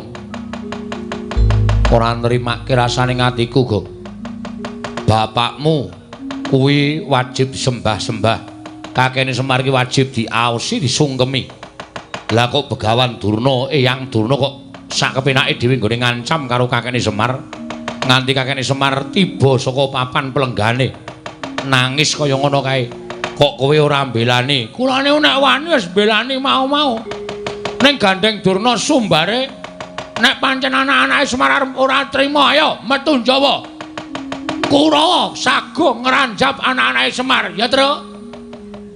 ora nrimake rasane atiku, Gong. Bapakmu kuwi wajib disembah-sembah. Kakene Semar ki wajib diaosi, disungkemi. Lah kok Begawan Durna, Eyang Durna kok sak kepenake dhewe nggone ngancam karo kakene Semar. Nganti kakene Semar tiba saka papan pelenggane. Nangis kaya ngono kae. Kok kowe ora mbelani? Kulane nek wani wis mbelani mau-mau. Ning gandeng Durna sumbare nek pancen anak-anake Semar arep ora trima, ayo metu Jawa. Kurawa sago ngranjap anak-anake Semar, ya Truk?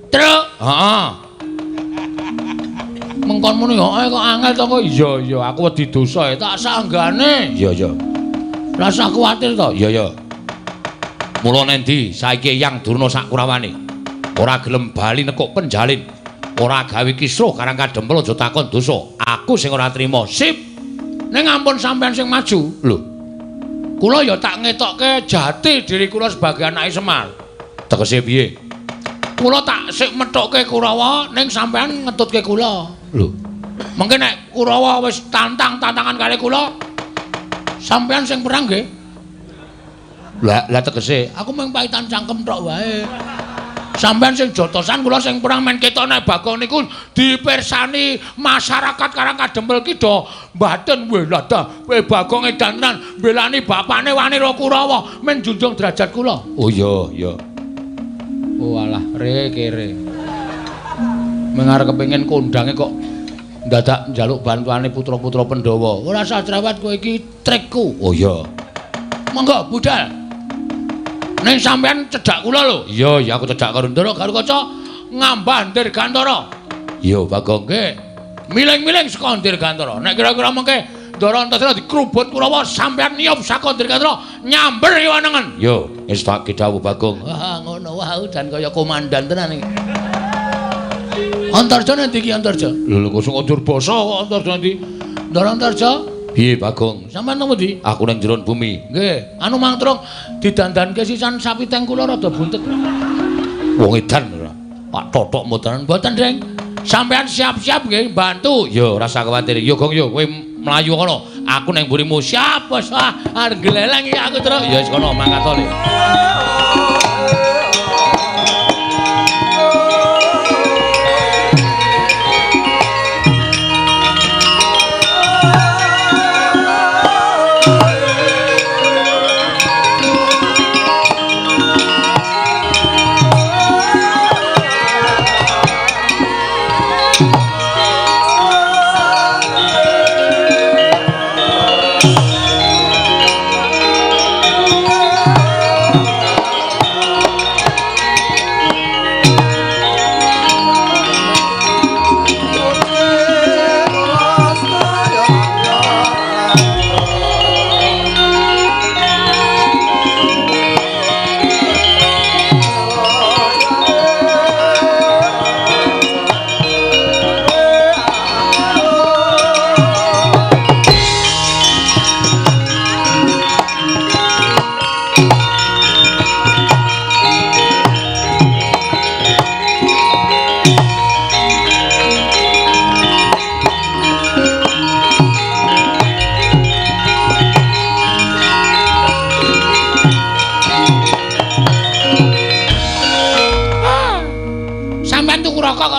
Truk. Heeh. Mengkon muni heeh kok angel to kok. Iya iya, aku wedi dosa tak sanggane. Iya iya. Rasa kuwatir to? Iya iya. Mula nendi saiki Eyang Durna sak kurawane ora gelem bali nekuk penjalin, ora gawe kisruh karang kadempel aja takon dosa. Aku sing ora trima. Sip. Ning ampun sampean sing maju. Lho. Kula ya tak ngetokke jati diri kula sebagai anake Semar. Tegese piye? Kula tak sik methukke Kurawa ning sampean ngetutke kula. Lho. Mengke nek Kurawa wis tantang-tantangan kali kula, sampean sing perang nggih. Lah, lah tegese aku mung paitan cangkem tok wae. Sampean sing jotosan kula sing perang men ketok nek Bagong niku dipirsani masyarakat Karang Kadempel ki do mbaten weh lah kowe Bagong edan tenan mbelani bapakne wani ro Kurawa men junjung derajat kula. Oh iya iya. Oh alah re kere. Mengarep kepengin kondange kok ndadak njaluk bantuane putra-putra Pandhawa. Ora usah cerewet kowe iki trikku. Oh iya. Monggo budal. Ning sampean cedhak kula lho. Iya, ya aku cedhak karo Ndara Garukaca ngambah Dirgantara. Iya, Bagong nggih. Miling-miling saka Dirgantara. Nek kira-kira mengke Ndara Antasena dikrubut Kurawa sampean niyup saka Dirgantara nyamber kiwa nengen. Iya, wis tak dawuh Bagong. Wah, ngono wae dan kaya komandan tenan iki. Antarja nanti iki Antarja. Lho lho kok sing njur basa kok Antarja nanti. Ndara Antarja. Piye Bagong? Sampeyan nang pundi? Aku nang jero bumi. Nggih, anu mangtrung didandanke sisan sapi teng kula rada buntet. Wong edan ora. Pak totok mboten. Mboten, Ding. Sampeyan siap-siap nggih bantu. Ya ora usah kuwatir. Ya Gong ya kowe mlayu kono. Aku nang mburimu. Siap, bos. Ah, arep gleleng iki aku terus. Ya wis kono mangkat to.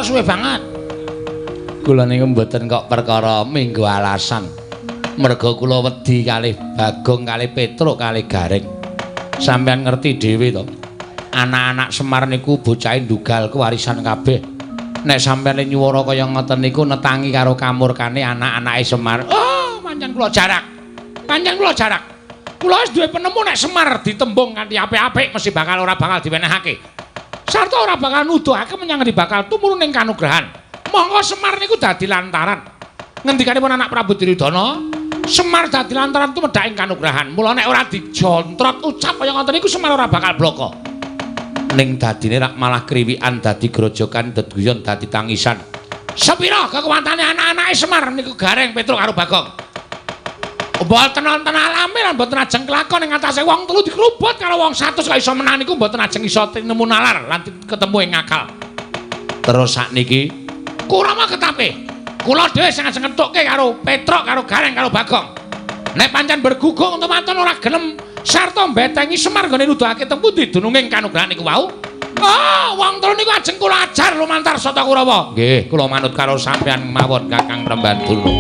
Suwe banget. Kula niku mboten kok perkara minggu alasan. Merga kula wedi kalih Bagong, kalih Petruk, kalih Gareng. Sampeyan ngerti dhewe to. Anak-anak Semar niku bocahe ndugal kewarisan kabeh. Nek sampeyan nyuwara kaya ngoten niku netangi karo kamurkane anak-anake Semar. Oh, pancen kula jarak. Pancen kula jarak. Kula wis duwe penemu nek Semar ditembung kanthi apik-apik mesti bakal ora bakal diwenehake. Sarta ora bakal nuduhake menyang ngendi bakal tumurun ing kanugrahan. Monggo Semar niku dadi lantaran. Ngendikanipun anak Prabu Duryudana, Semar dadi lantaran tumedhak ing kanugrahan. Mula nek ora dijontrot ucap kaya ngoten niku Semar ora bakal bloko. Ning dadine rak malah kriwikan dadi grojokan deduyon dadi tangisan. Sepira kekuwatane anak-anake Semar niku Gareng, Petruk karo Bagong. Mboten wonten alame lan mboten ajeng kelakon ing atase wong telu dikrubut karo wong 100 kok iso menang niku mboten ajeng iso tinemu nalar lan ketemu ing akal. Terus sakniki Kurawa ketape. Kula dhewe sing ajeng ngethukke karo Petruk, karo Gareng, karo Bagong. Nek pancen bergugung temanten ora gelem sarta mbetengi Semar nggone nuduhake teng pundi dununging kanugrahan niku wau. Oh, wong telu niku ajeng kula ajar lumantar Sata Kurawa. Nggih, kula manut karo sampeyan mawon Kakang Prembandurna.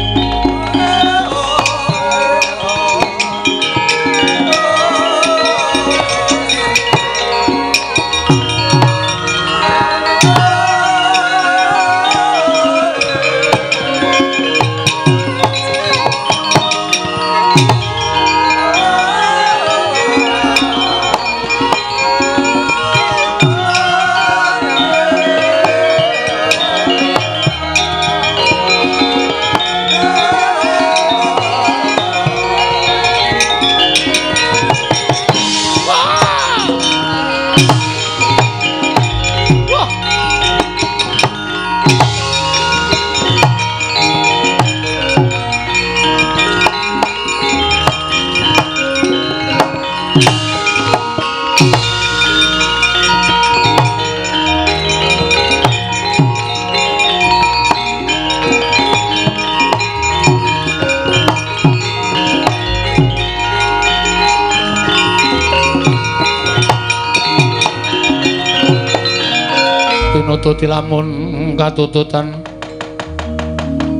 nututi lamun katututan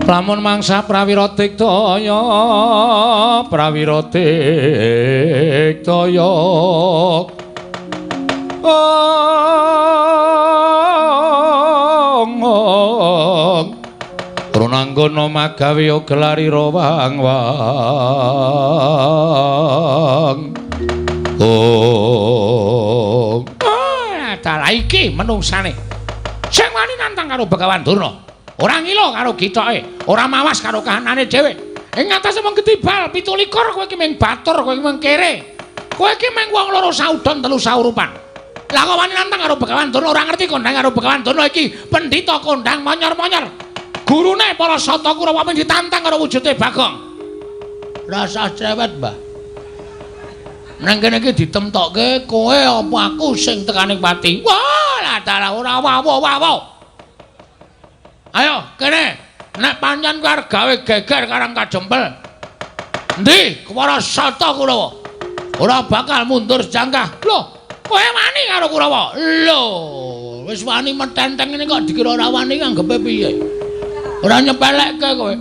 lamun mangsa prawira diktaya prawira diktaya ong runanggana magawe gelari rawang wang ong. Dalah iki menungsane sing wani nantang karo Begawan Durna, ora ngilo karo gitoke, ora mawas karo kahanane dhewe. Ing ngatasé mung ketibal 17 kowe iki mung batur, kowe iki mung kere, kowe iki mung wong loro saudon telu saurupan. Lah kok wani nantang karo Begawan Durna, ora ngerti kondang karo Begawan Durna iki pendhita kondang monyor-monyor. Gurune para Sata Kurawa men ditantang karo wujude Bagong. Rasah cewet, Mbah. Nang kene iki ditemtokke kowe apa aku sing tekaning pati. Wah, lah dalah ora wawo-wawo. Ayo kene, nek pancen kowe arep gawe geger Karang Kajempel. Endi para Sata Kurawa? Ora bakal mundur sejangkah. Lho, kowe wani karo Kurawa? Lho, wis wani metenteng ngene kok dikira ora wani nganggepe piye? Ora nyepelekke kowe.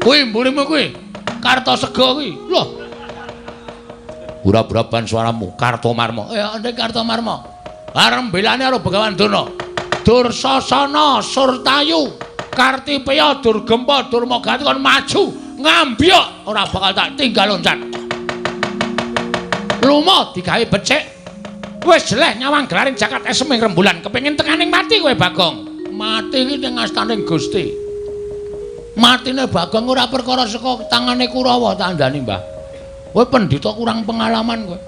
Kuwi mburimu kuwi. Kartasega kuwi. Lho. Ura-uraban suaramu Kartomarma. Ya ndek Kartomarma. Arep mbelani karo Begawan Durna. Dursasana Surtayu Kartipeya Durgempa Durmagati kon maju ngambyok ora bakal tak tinggal loncat. Lumo digawe becik. Wis jeleh nyawang gelaring jagat esem ing rembulan kepengin tekaning mati kowe Bagong. Mati iki ning astaning Gusti. Matine Bagong ora perkara saka tangane Kurawa tandani, Mbah. Kowe pendhita kurang pengalaman kowe.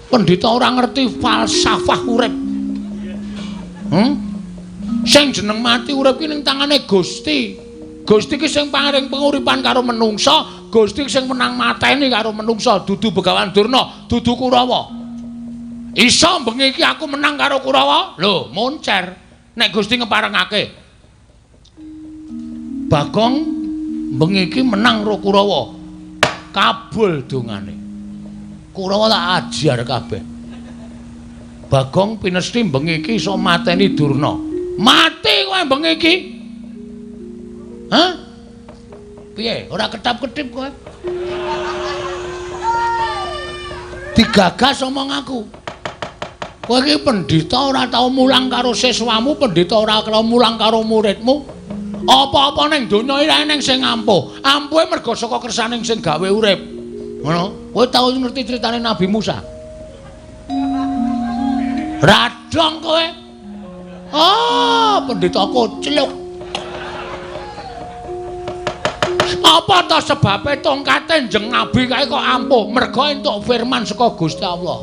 Pendhita ora ngerti falsafah urip. Sing jeneng mati urip ki ning tangane Gusti. Gusti ki sing paring penguripan karo menungsa, Gusti sing menang mateni karo menungsa, dudu Begawan Durna, dudu Kurawa. Iso bengi iki aku menang karo Kurawa? Lho, moncer. Nek Gusti ngeparengake. Bagong bengi iki menang karo Kurawa. Kabul dongane. Kurawa tak ajar kabeh. Bagong pinesti bengi iki iso mateni Durna. Mati kowe bengi iki. Hah? Piye? Ora ketap-ketip kowe. Digagas omong aku. Kowe iki pendhita ora tau mulang karo siswamu, pendhita ora tau mulang karo muridmu. Apa-apa ning donya iki eneng sing ampuh. Ampuhe merga saka kersaning sing gawe urip. Ngono. Kowe tau ngerti critane Nabi Musa? Radong kowe. Ah, pendhita kocluk. Apa ta sebabe tongkate Njeng Nabi kae kok ampuh? Merga entuk firman saka Gusti Allah.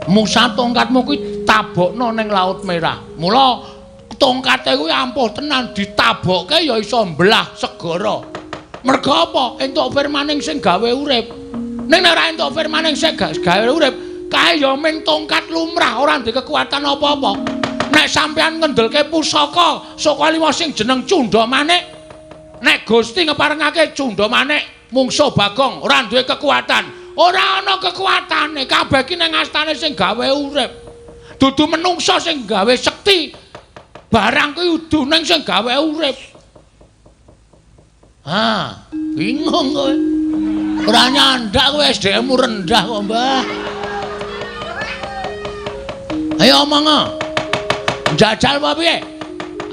Musa tongkatmu kuwi tabokno ning Laut Merah. Mula tongkate kuwi ampuh tenan, ditabokke ya iso mbelah segara. Merga apa? Entuk firmaning sing gawe urip. Ning nek ora entuk firmaning sing gawe urip, kae ya ming tongkat lumrah, ora ndek kekuatan apa-apa. Nek sampean ngendelke pusaka saka lima sing jeneng Cundha Manik, nek Gusti ngeparengake Cundha Manik mungsuh Bagong ora duwe kekuatan. Ora ana kekuatane, kabeh ki ning astane sing gawe urip. Dudu menungsa sing gawe sekti. Barang kuwi udu ning sing gawe urip. Ha, bingung kowe. Ora nyandak kowe, SDM-mu rendah kok, Mbah. Ayo omong. Njajal apa piye?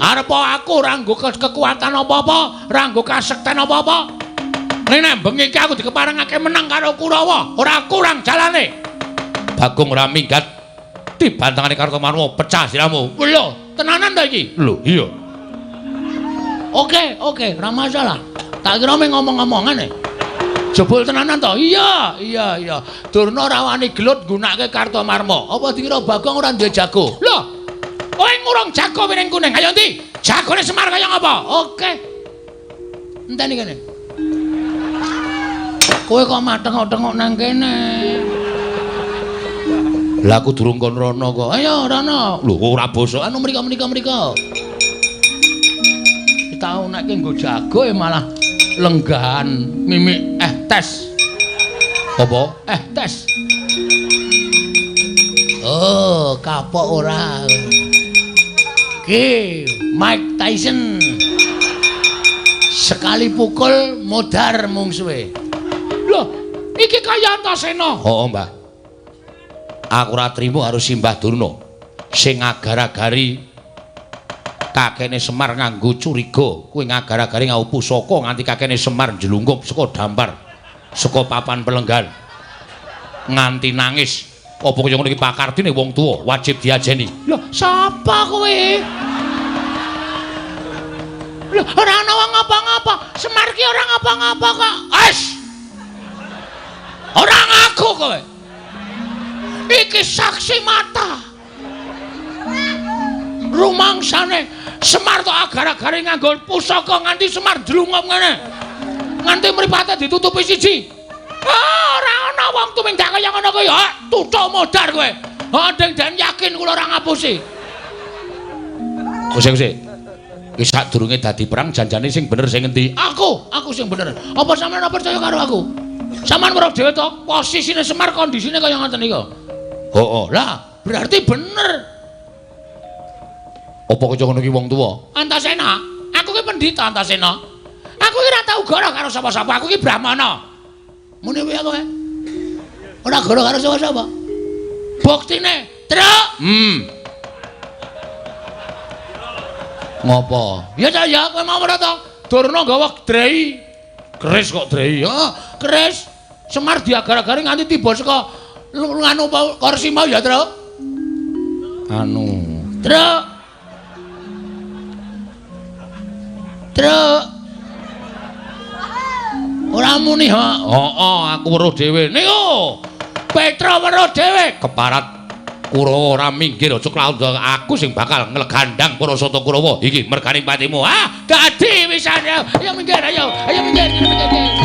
Arep aku ora nggo kekuatan apa-apa, ora nggo kasekten apa-apa. Ning nek bengi iki aku dikeparengake menang karo Kurawa, ora kurang jalane. Bagong ora minggat dibantangane Kartomarma, pecah siramu. Lho, tenanan ta iki? Lho, iya. Oke, oke, ora masalah. Tak kira mung ngomong-ngomongan e. Jebul tenanan to? Iya, iya, iya. Durna ora wani gelut nggunakake Kartomarma. Apa dikira Bagong ora duwe jago? Lho, kowe ngurung jago piring kuning. Ayo ndi? Jagone Semar kaya ngapa? Oke. Enteni kene. Kowe kok matengok-tengok nang kene? Lah aku durung kon rono kok. Ayo rono. Lho kok ora bosok. Anu mriko mriko mriko. Tau nek nggo jago ya malah lenggahan mimik tes. Apa? Tes. Oh, kapok ora. Ki Mike Tyson. Sekali pukul modar mungsuhe. Loh, iki kaya Antasena. Heeh, Mbah. Aku ora trimo karo Simbah Durna sing ngagar-agari kakene Semar nganggo curiga. Kuwi ngagar-agari nganggo pusaka nganti kakene Semar njlungkup saka dampar, saka papan pelenggan. Nganti nangis. Apa kaya ngono iki pakardine wong tuwa wajib diajeni. Loh, sapa kowe? Loh, ora ana wong ngapa-ngapa. Semar ki ora ngapa-ngapa kok. Wes. Ora ngaku kowe. Iki saksi mata. Rumangsane Semar tok agar-agare nganggo pusaka nganti Semar ndlungup ngene. Nganti mripate ditutupi siji. Ah, ora ana wong tumindak kaya ngono kuwi. Ha, tutuk modar kowe. Ha, deng den yakin kula ora ngapusi. Kuse-kuse. Wis sadurunge dadi perang janjane sing bener sing ngendi? Aku sing bener. Apa sampeyan ora percaya karo aku? Sampeyan weruh dhewe to, posisine Semar kondisine kaya ngoten niku. Heeh. Lah, berarti bener. Apa kaya ngono ki wong tuwa? Antasena, aku ki pendhita Antasena. Aku ki ora tau goro karo sapa-sapa, aku ki brahmana. Muni piye kowe? Ora goro karo sapa-sapa. Buktine, Truk. Ngopo? Ya ta ya, kowe mau ora to? Durna nggawa drei. Keris kok drei. Heeh, keris. Semar diagar-agari nganti tiba saka nganu kursi mau ya, Truk. Anu, Truk. Truk. Ora muni ha. Heeh, aku weruh dhewe. Niku. Petra weruh dhewe keparat Kurawa ora minggir aja klaundha aku sing bakal nglegandang para sata Kurawa iki merganing patimu. Ah, dadi wisan ya. Ayo minggir, ayo. Ayo minggir, minggir.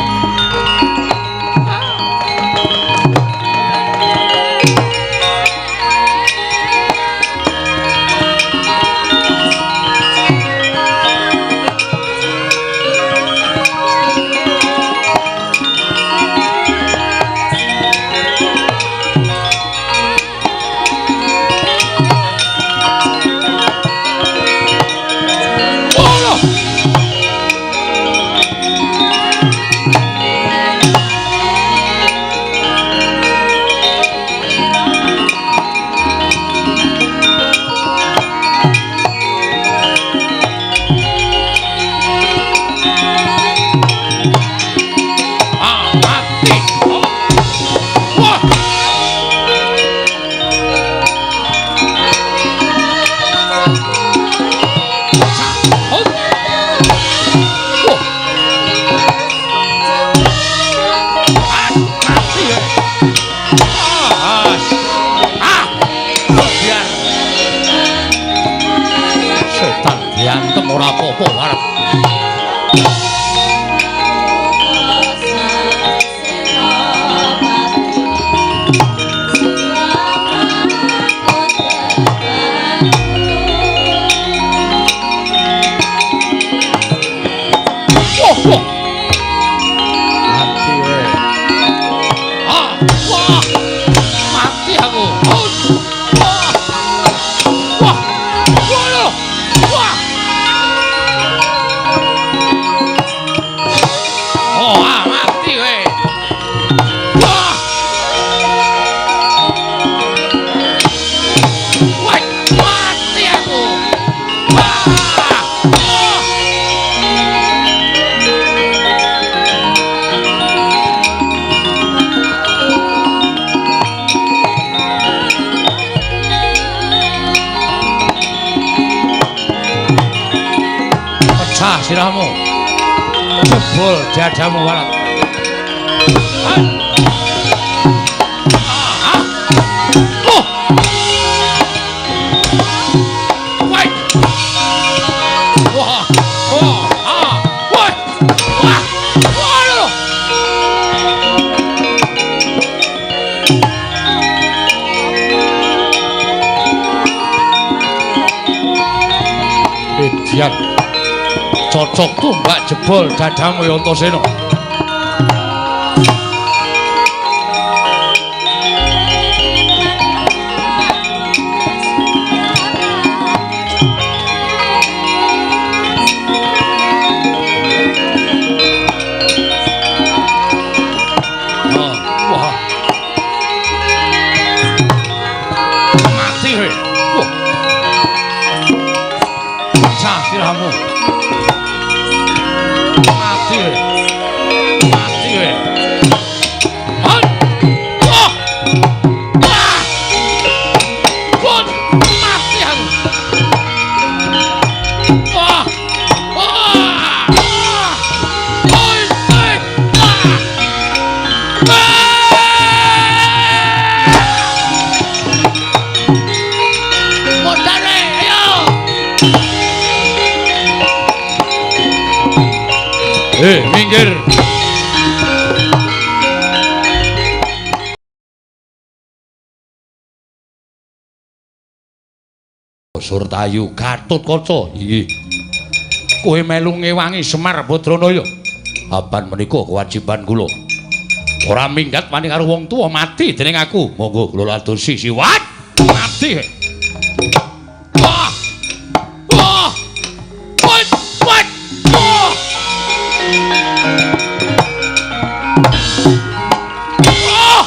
Diantem ora apa-apa arep. Wah, wah. Mati we. Ah, wah. Mati aku. Wah. Wah. Wah. Wah. Oh, ah, mati we. Wah. Wah, mati aku. Wah. Oh. Pecah sirahmu. Jebol dadamu warat. Ah. Oh. Wah. Wah. Oh. Ah. Wah. Wah. Wah. Lho. Idiot. Cocok tumbak jebol dadamu ya Antasena. Modare, ayo. Minggir. Surtayu Gatotkaca. Inggih. Kowe melu ngewangi Semar Badranaya. Apan menika kewajiban kula. Ora minggat wani karo wong tuwa mati dening aku. Monggo kula adosi siwat. Mati. Wah. Wah. Wat wat. Wah. Wah.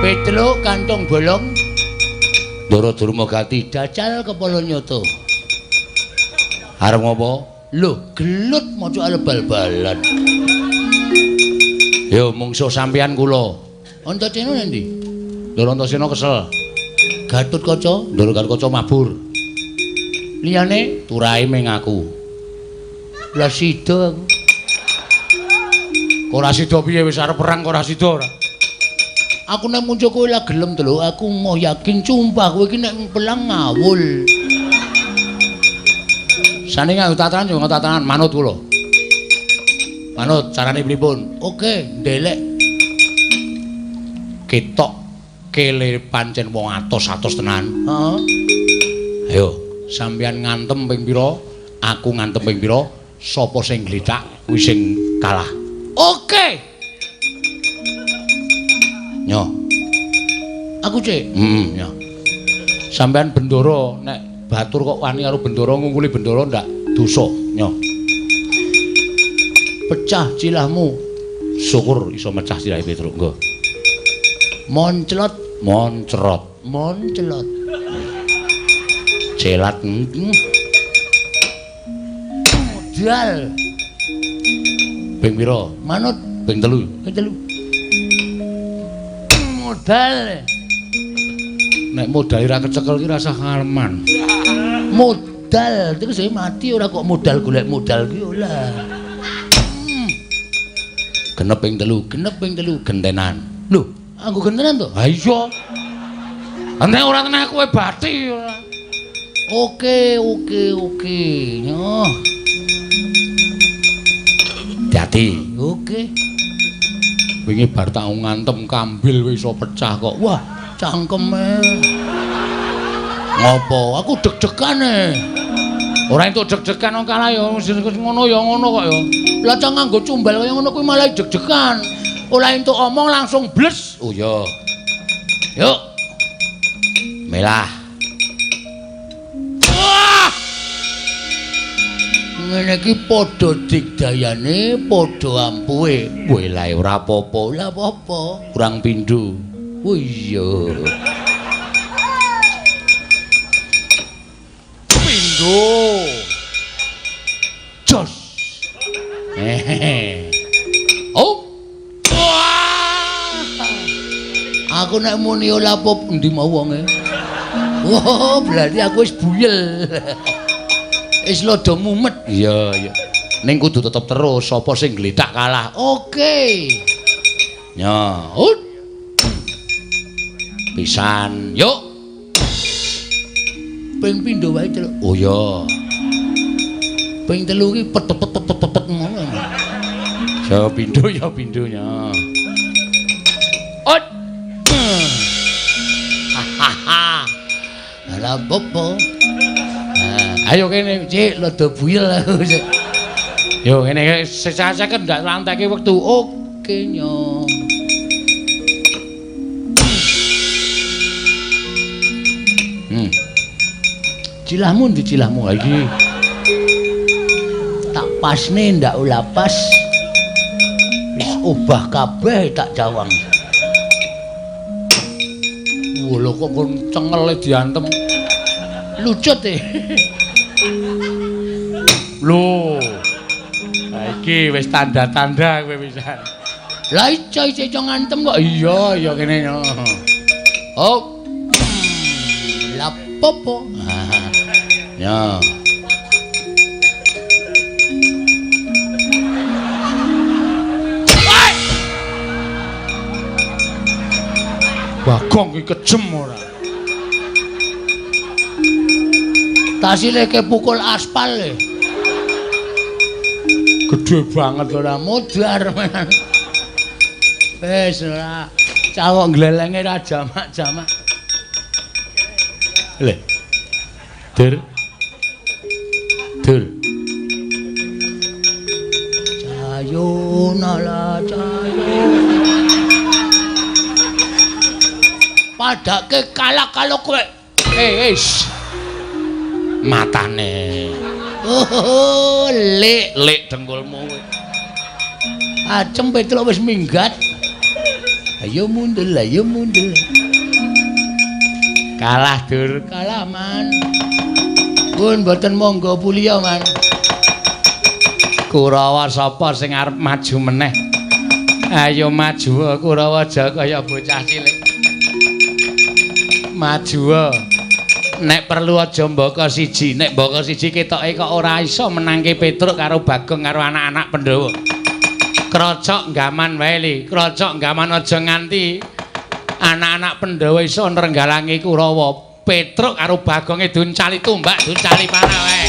Petruk kantong bolong Ndara Durmagati dacal kepala nyoto. Arep ngopo? Lho, gelut maca arep bal-balan. Yo mungsuh sampeyan kula. Antasena ngendi? Ndara Antasena kesel. Gatotkaca, Ndara Gatotkaca mabur. Liyane turahe ming aku. Lah sida aku. Ora sida piye wis arep perang kok ora sida ora. Aku nek muncul kowe lah gelem to lho, aku moh yakin sumpah kowe iki nek pelang ngawul. Sane nganggo tatanan yo nganggo tatanan manut kula. Manut carane pripun? Oke, ndelek. Ketok kele pancen wong atos-atos tenan. Heeh. Ayo, sampeyan ngantem ping pira? Aku ngantem ping pira? Sapa sing glithak kuwi sing kalah. Oke. Nyo. Aku cek. Heeh, nyo. Sampeyan bendara nek batur kok wani karo bendara ngungkuli bendara ndak dosa, nyo. Pecah cilahmu. Syukur iso mecah cilahe Petruk, nggo. Monclot, moncrot, monclot. Celat. Modal. Ping pira? Manut ping 3. Ping 3. Modal. Nek modal ora kecekel ki rasah ngaleman. Modal terus saya mati ora kok modal golek modal ki ora. Genep ping 3, genep ping 3 gentenan. Lho, aku gentenan to? Ha iya. Nek ora tenan kowe bathi ora. Oke, oke, oke. Nyoh. Dadi, oke. Wingi bar tak ngantem kambil wis iso pecah kok. Wah, cangkeme. Ngopo? Aku deg-degane. Ora entuk deg-degan wong kalah ya ngono ya ngono kok ya. Lah cang nganggo cumbal kaya ngono kuwi malah deg-degan. Ora entuk omong langsung bles. Oh iya. Yuk. Melah. Wah! Ngene iki padha digdayane, padha ampuhe. Welae ora apa-apa, ora apa-apa. Kurang pindho. Oh iya. Pindho. Jos. Hehehe. Oh. Wah. Aku nek muni ora apa endi mau wonge. Wah, berarti aku wis buyel. Wis lodo mumet. Iya, iya. Ning kudu tetep terus sapa sing glithak kalah. Oke. Nyo. Pisan. Yuk. Ping pindho wae, Celuk. Oh iya. Ping 3 ki pet pet pet pet pet ngono. Ya pindho ya pindho nya. Ot. Hahaha. Ora apa-apa. Ayo kene, Cik, rada buyel aku. Yo ngene sesaseken ndak lanteke wektu. Oke nyo. Cilahmu ndi cilahmu iki? Tak pasne ndak ula pas. Wis obah kabeh tak cawang. Lho kok kon cengele diantem. Lucut e. Lho. Ha iki wis tanda-tanda kowe pisan. Lah iso iso ngantem kok. Iya, iya kene. Oh. Lah popo. Ya. Bagong ki kejem ora. Tasile ke pukul aspal e. Gede banget ora modar. Wis ora cawok glelenge ra jamak-jamak. Le. Dur. Dur. Cayo nala cayo. Padake kalah kalau kowe. Eh, matane. Oh, lek lek dengkulmu kowe. Acem Petruk wis minggat. Ayo mundur, ayo mundur. Kalah dur, kalah man. Pun mboten monggo puliya man. Kurawa sapa sing arep maju meneh? Ayo maju Kurawa aja kaya bocah cilik. Maju. Nek perlu aja mbaka siji, nek mbaka siji ketoke kok ora iso menangke Petruk karo Bagong karo anak-anak Pandhawa. Krocok gaman wae li, krocok gaman aja nganti anak-anak Pandhawa iso nrenggalangi Kurawa. Petruk karo Bagonge duncali tumbak, duncali panah wae.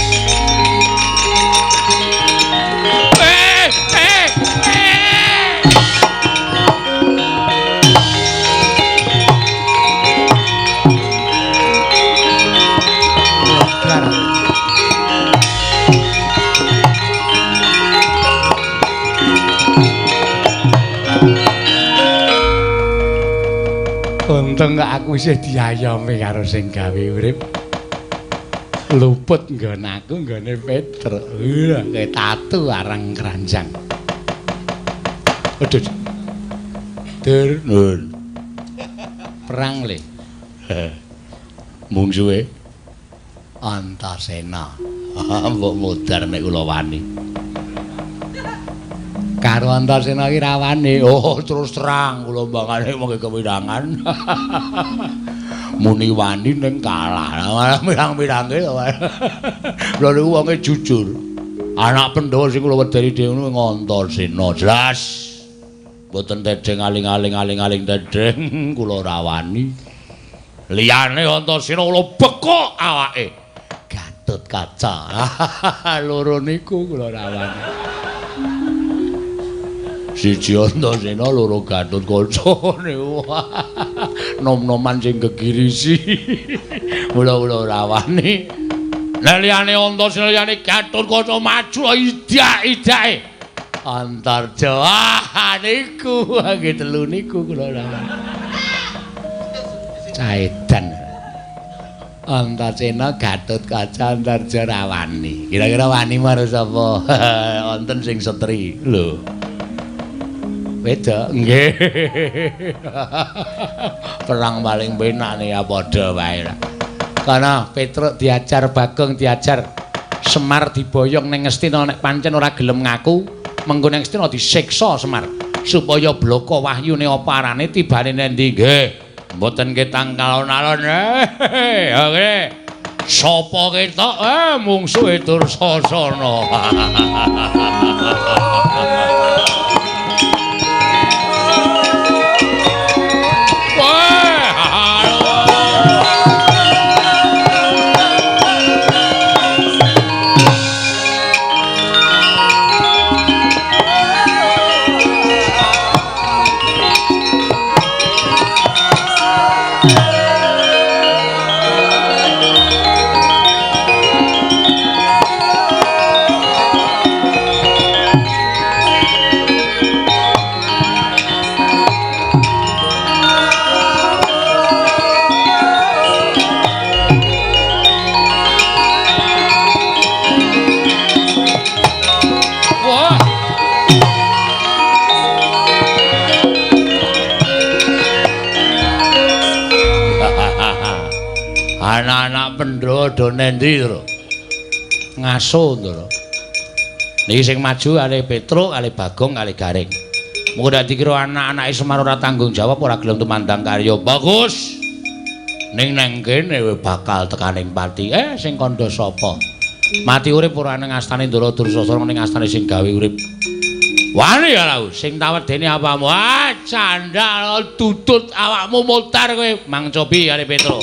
Untung kok aku isih diayomi karo sing gawe urip. Luput nggon aku nggone Petruk. Wah, kayak tatu arang keranjang. Aduh. Dur, nun. Perang le. Mungsuhe Antasena. Mbok modar nek kula wani. Karo Antasena iki rawane. Oh, terus terang kula mbangane mung kewirangan. Muni wani ning kalah. Mirang-mirange. Lha niku wonge jujur. Anak Pandhawa sing kula wedeni dhewe niku Antasena. Jelas. Mboten tedheng aling-aling aling-aling tedheng kula ora wani. Liyane Antasena kula bekok awake. Gatut Kaca. Loro niku kula ora wani. Siji Antasena loro Gatut Kaca niku. Nom-noman sing gegirisi. Mula kula ora wani. Lah liyane Antasena liyane Gatut Kaca maju idak-idake. Antarja. Ah niku nggih telu niku kula ora wani. Caedan. Antasena Gatut Kaca Antarja ra wani. Kira-kira wani marang sapa? Wonten sing setri. Lho. Wedok nggih. Perang paling penak nih ya padha wae lah. Karena Petruk diajar Bagong diajar Semar diboyong ning Ngastina nek pancen ora gelem ngaku, mengko ning Ngastina disiksa Semar supaya bloko wahyune apa arane tibane nendi nggih. Mboten ketang alon-alon. Oke. Sapa ketok mungsuhe Dursasana. Anak-anak Pandhawa do nendi, Ndara? Ngaso, Ndara. Niki sing maju kalih Petruk, kalih Bagong, kalih Gareng. Munggo dak dikira anak-anake Semar ora tanggung jawab, ora gelem tumandang karya. Bagus. Ning nang kene bakal tekaning pati. Sing kandha sapa? Mati urip ora nang astane Ndara Dursasana, ning astane sing gawe urip. Wani ya lau, sing tawedene apamu? Ah, candal tutut awakmu mutar kowe. Mang Cobi karo Petro.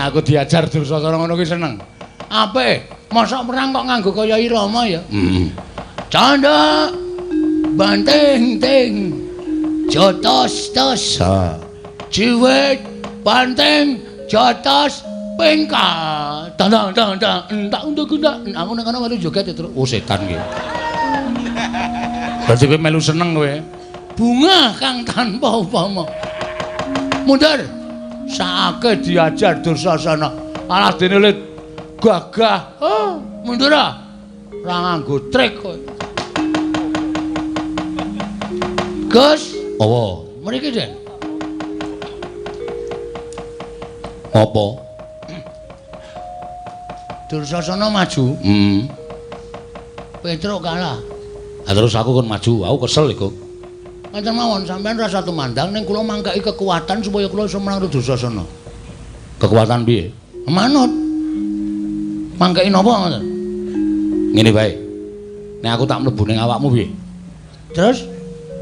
Aku diajar Dursasana ngono kuwi seneng. Apik, mosok perang kok nganggo kaya irama ya. Heeh. Candha banting ting jotos tos. Jiwit banting jotos pengkal. Tandang tang tang entak untuk entak. Aku nang kono melu joget terus. Oh setan ki. Berarti kowe melu seneng kowe. Bunga kang tanpa upama. Mundur. Saake diajar Dursasana. Alah dene le gagah. Oh, mundur ah. Ora nganggo trik kowe. Gus, apa? Mriki, Den. Apa? Dursasana maju. Heeh. Petruk kalah. Ha terus aku kon maju, aku kesel iku. Ngaten mawon sampean rasa tumandang ning kula mangkaki kekuatan supaya kula iso menang Dursasana. Kekuatan piye? Manut. Mangkaki napa ngoten? Ngene wae. Nek aku tak mlebu ning awakmu piye? Terus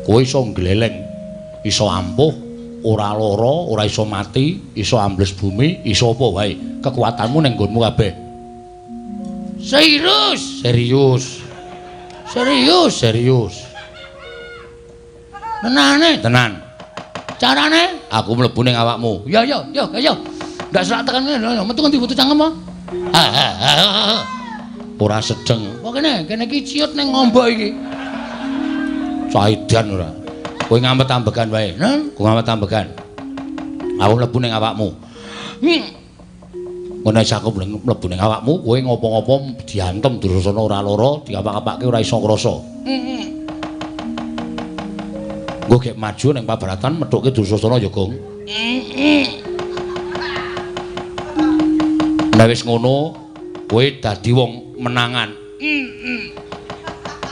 kowe iso ngleleng, iso ampuh, ora lara, ora iso mati, iso ambles bumi, iso apa wae. Kekuatanmu ning nggonmu kabeh. Serius? Serius. Serius, serius. Tenane, tenan. Carane aku mlebu ning awakmu. Ya ya ya ya. Ndak selak tekan ngene, metu ngendi metu cangkem apa? Ora sedeng. Kok kene, kene iki ciut ning ngombo iki. Caidan ora. Kowe ngamet ambegan wae. Kowe ngamet ambegan. Aku mlebu ning awakmu. Ngono wis aku mlebu ning awakmu, kowe ngopo-ngopo diantem Dursasana ora lara, diapak-apake ora iso ngrasa. Nggo gek maju ning pabaratan methuke Dursasana ya, Gong. Nek wis ngono, kowe dadi wong menangan.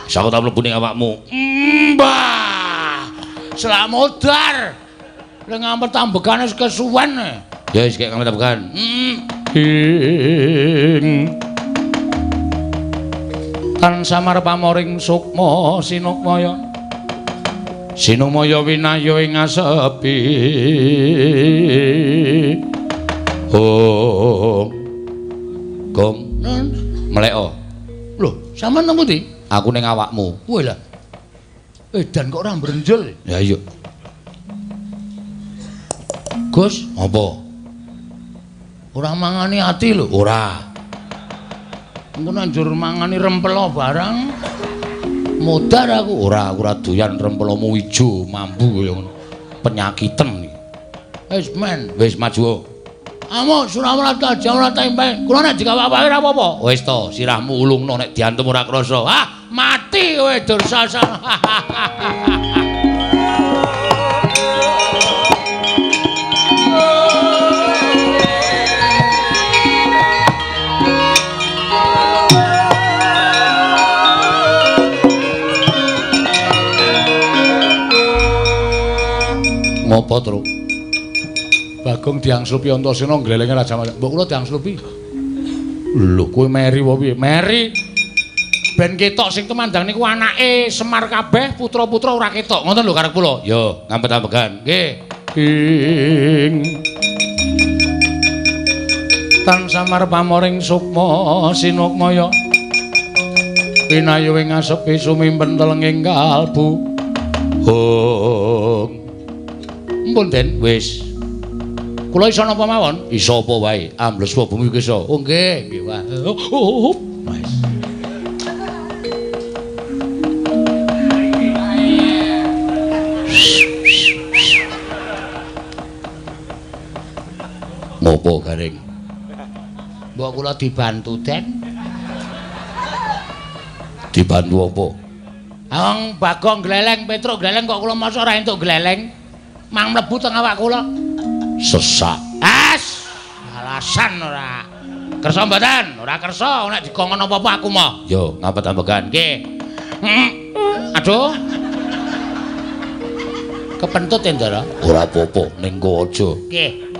Wis aku tak mlebu ning awakmu. Mbah. Selak modar. Lek ngampet ambekane wis kesuwen. Ya wis gek ngampet ambekan. Ing tan samar pamoring sukma sinukmaya. Sinumaya winaya ing asepi. Oh. Gong, mleko. Lho, sampean nang pundi? Aku ning awakmu. Kowe lah. Edan kok ora mbrenjel. Ya iya. Gus, apa? Ora mangani ati lho. Ora. Engko nek njur mangani rempelo barang modar aku. Ora, aku ora doyan rempelomu ijo mambu kaya ngono. Penyakiten iki. Wis men, wis maju. Amuk Surawarta ora tempe. Kula nek dikawak-awake ora apa-apa. Wis to, sirahmu ulungno nek diantem ora krasa. Ah, mati kowe Dursasana. Ngopo, Truk? Bagong diangslupi Antasena nglelenge Raja Mas. Mbok kula diangslupi. Lho, kowe meri apa piye? Meri. Ben ketok sing tumandang niku anake Semar kabeh, putra-putra ora ketok. Ngoten lho karep kula. Yo, ngampet-ambegan. Nggih. Ing tan samar pamoring sukma sinukmaya. Pinayu ing asepi sumimpen telenging kalbu. Hong. Mpun Den, wis. Kula iso napa mawon? Iso apa wae? Ambles apa bumi iso. Oh nggih, nggih wae. Wis. Ngopo garing? Mbok kula dibantu, Den. Dibantu apa? Wong Bagong gleleng, Petruk gleleng kok kula mosok ora entuk gleleng. Mang mlebu teng awak kula. Sesak. As, alasan ora. Kersa mboten? Ora kersa, nek dikongkon apa-apa aku moh. Yo, ngampet-ambegan. Nggih. Aduh. Kepentut ya, Ndara? Ora apa-apa, ning kowe aja. Nggih.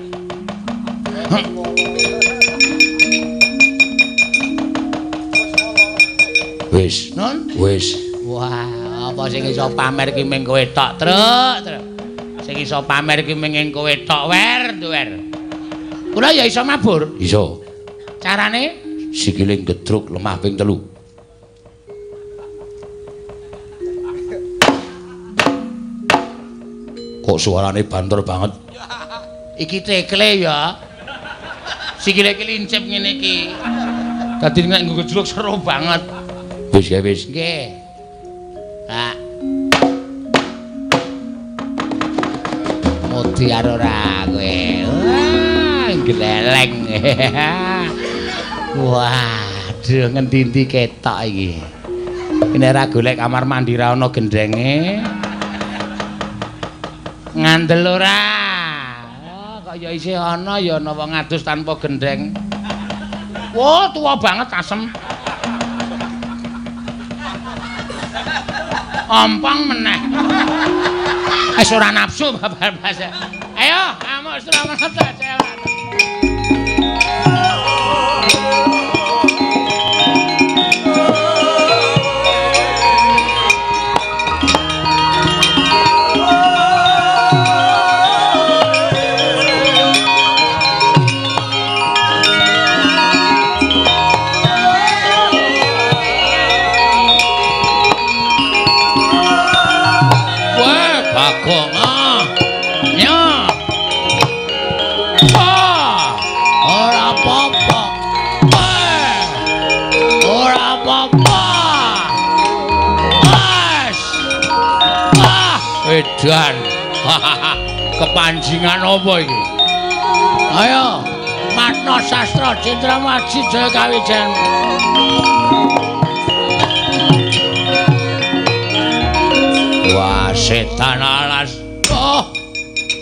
Wis, Nun? Wis. Wah, apa sing iso pamer ki ming kowe tok, Truk, Truk. Sing iso pamer ki ming kowe tok, wer, wer. Kula ya iso mabur. Iso. Carane sikile gedruk lemah ping 3. Kok suarane banter banget. Iki tekle ya. Sikile iki lincip ngene iki. Dadi nek nggo gedruk seru banget. Wis ya wis. Nggih. Pak. Modiar ora kowe. Wah, gleleng. Waduh, ngendi-endi ketok iki. Nek ora golek kamar mandi ra ana gendenge. Ngandel ora? Oh, kok ya isih ana ya ana wong adus tanpa gendeng. Wah, tuwa banget asem. Ompong meneh. Wis ora nafsu babar blas. Ayo, amuk Surawarta. Edan. Kepanjingan apa iki? Ayo, Matna Sastra Jenderal Maji Jaya Kawijayan. Wah, setan alas. Oh,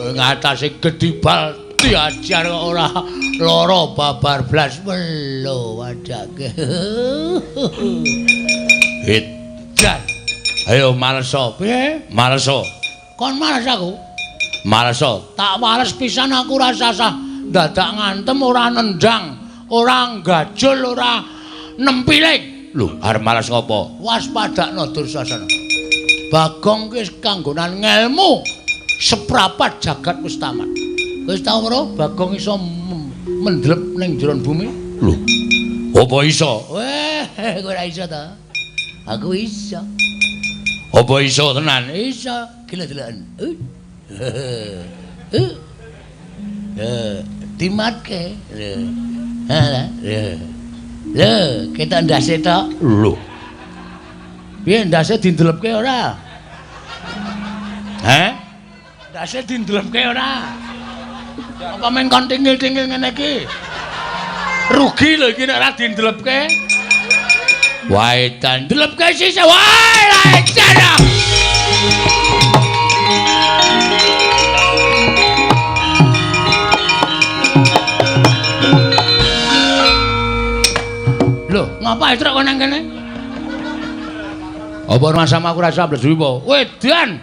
ngatasi gedibal diajar kok ora lara babar blas melo wadake. Edan. Ayo maleso. Piye? Maleso. Kon males aku? Maleso. Tak males pisan aku ora sasah dadak ngantem, ora nendang, ora gajul, ora nempiling. Lho, arep males ngopo? Waspadakno Dursasana. Bagong ki wis kanggonan ngelmu seprapat jagat wis tamat. Wis tau ora Bagong iso mendlep ning jero bumi? Lho, apa iso? Weh, kowe ora iso ta? Aku iso. Apa iso tenan? Iso. Gila-gilaan. Dimatke. Lho. Ha, lho. Lho, ketok ndase tok. Lho. Piye ndase dindelepke ora? Heh? Ndase dindelepke ora? Apa men kon tingil-tingil ngene iki? Rugi lho iki nek ora dindelepke. Wae ndelepke sisih. Wae edan. Lho, ngapa truk kok nang kene? Apa rumah sama aku rasa ambles bumi apa? Wedan.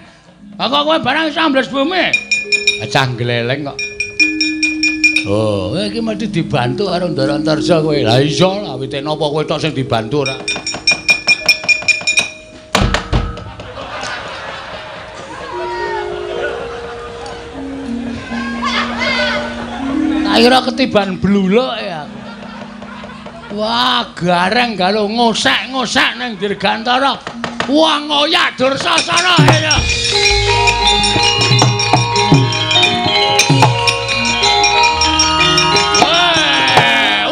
Aku kowe barang iso ambles bumi. Cah gleleng kok. Oh, kowe iki mesti dibantu karo Ndara Antarja kowe. Lah iya lah, wite napa kowe tok sing dibantu ora? Tak kira ketiban bluluk ya. Wah, gareng galo ngosek-ngosek ning Dirgantara. Wah, ngoyak Dursasana ayo.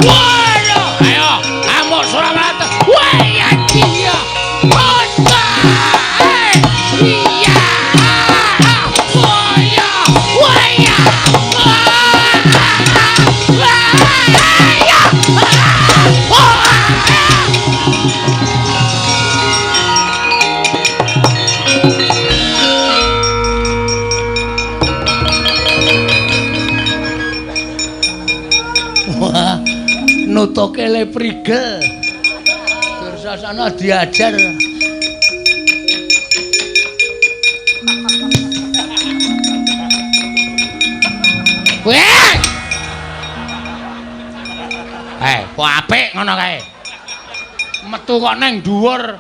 Wah, ayo, amuk Suramarta. Wah, ya dia. Iya. Wah, ya. Wah, ya. Wah, nutuke le prigel. Dursasana diajar. Weh! Kok apik ngono kae. Metu kok nang dhuwur.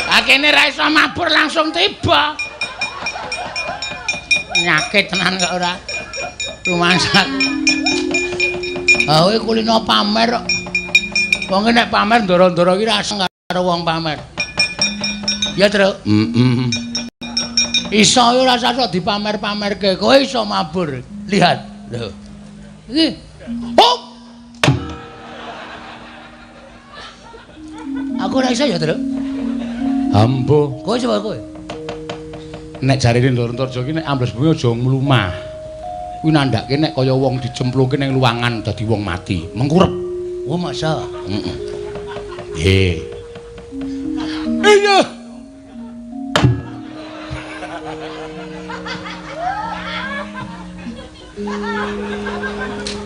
Akene ra iso mabur langsung tiba. Nyakit tenan kok ora. Rumangsa. Ah kowe kulino pamer kok. Wong nek pamer ndoro-ndoro iki ra karo wong pamer. Ya, Truk. Heeh. Iso ora usah dipamer-pamerke, kowe iso mabur. Lihat. Lho. Iki. Oh. Aku ora iso ya, Truk. Ambo. Kowe coba kowe. Nek jarene Ndara Antarja iki nek ambles bumi aja mlumah. Kuwi nandhake nek kaya wong dicemplungke ning luwangan dadi wong mati, mengkurep. Oh, masa? Heeh. Nggih. Iya.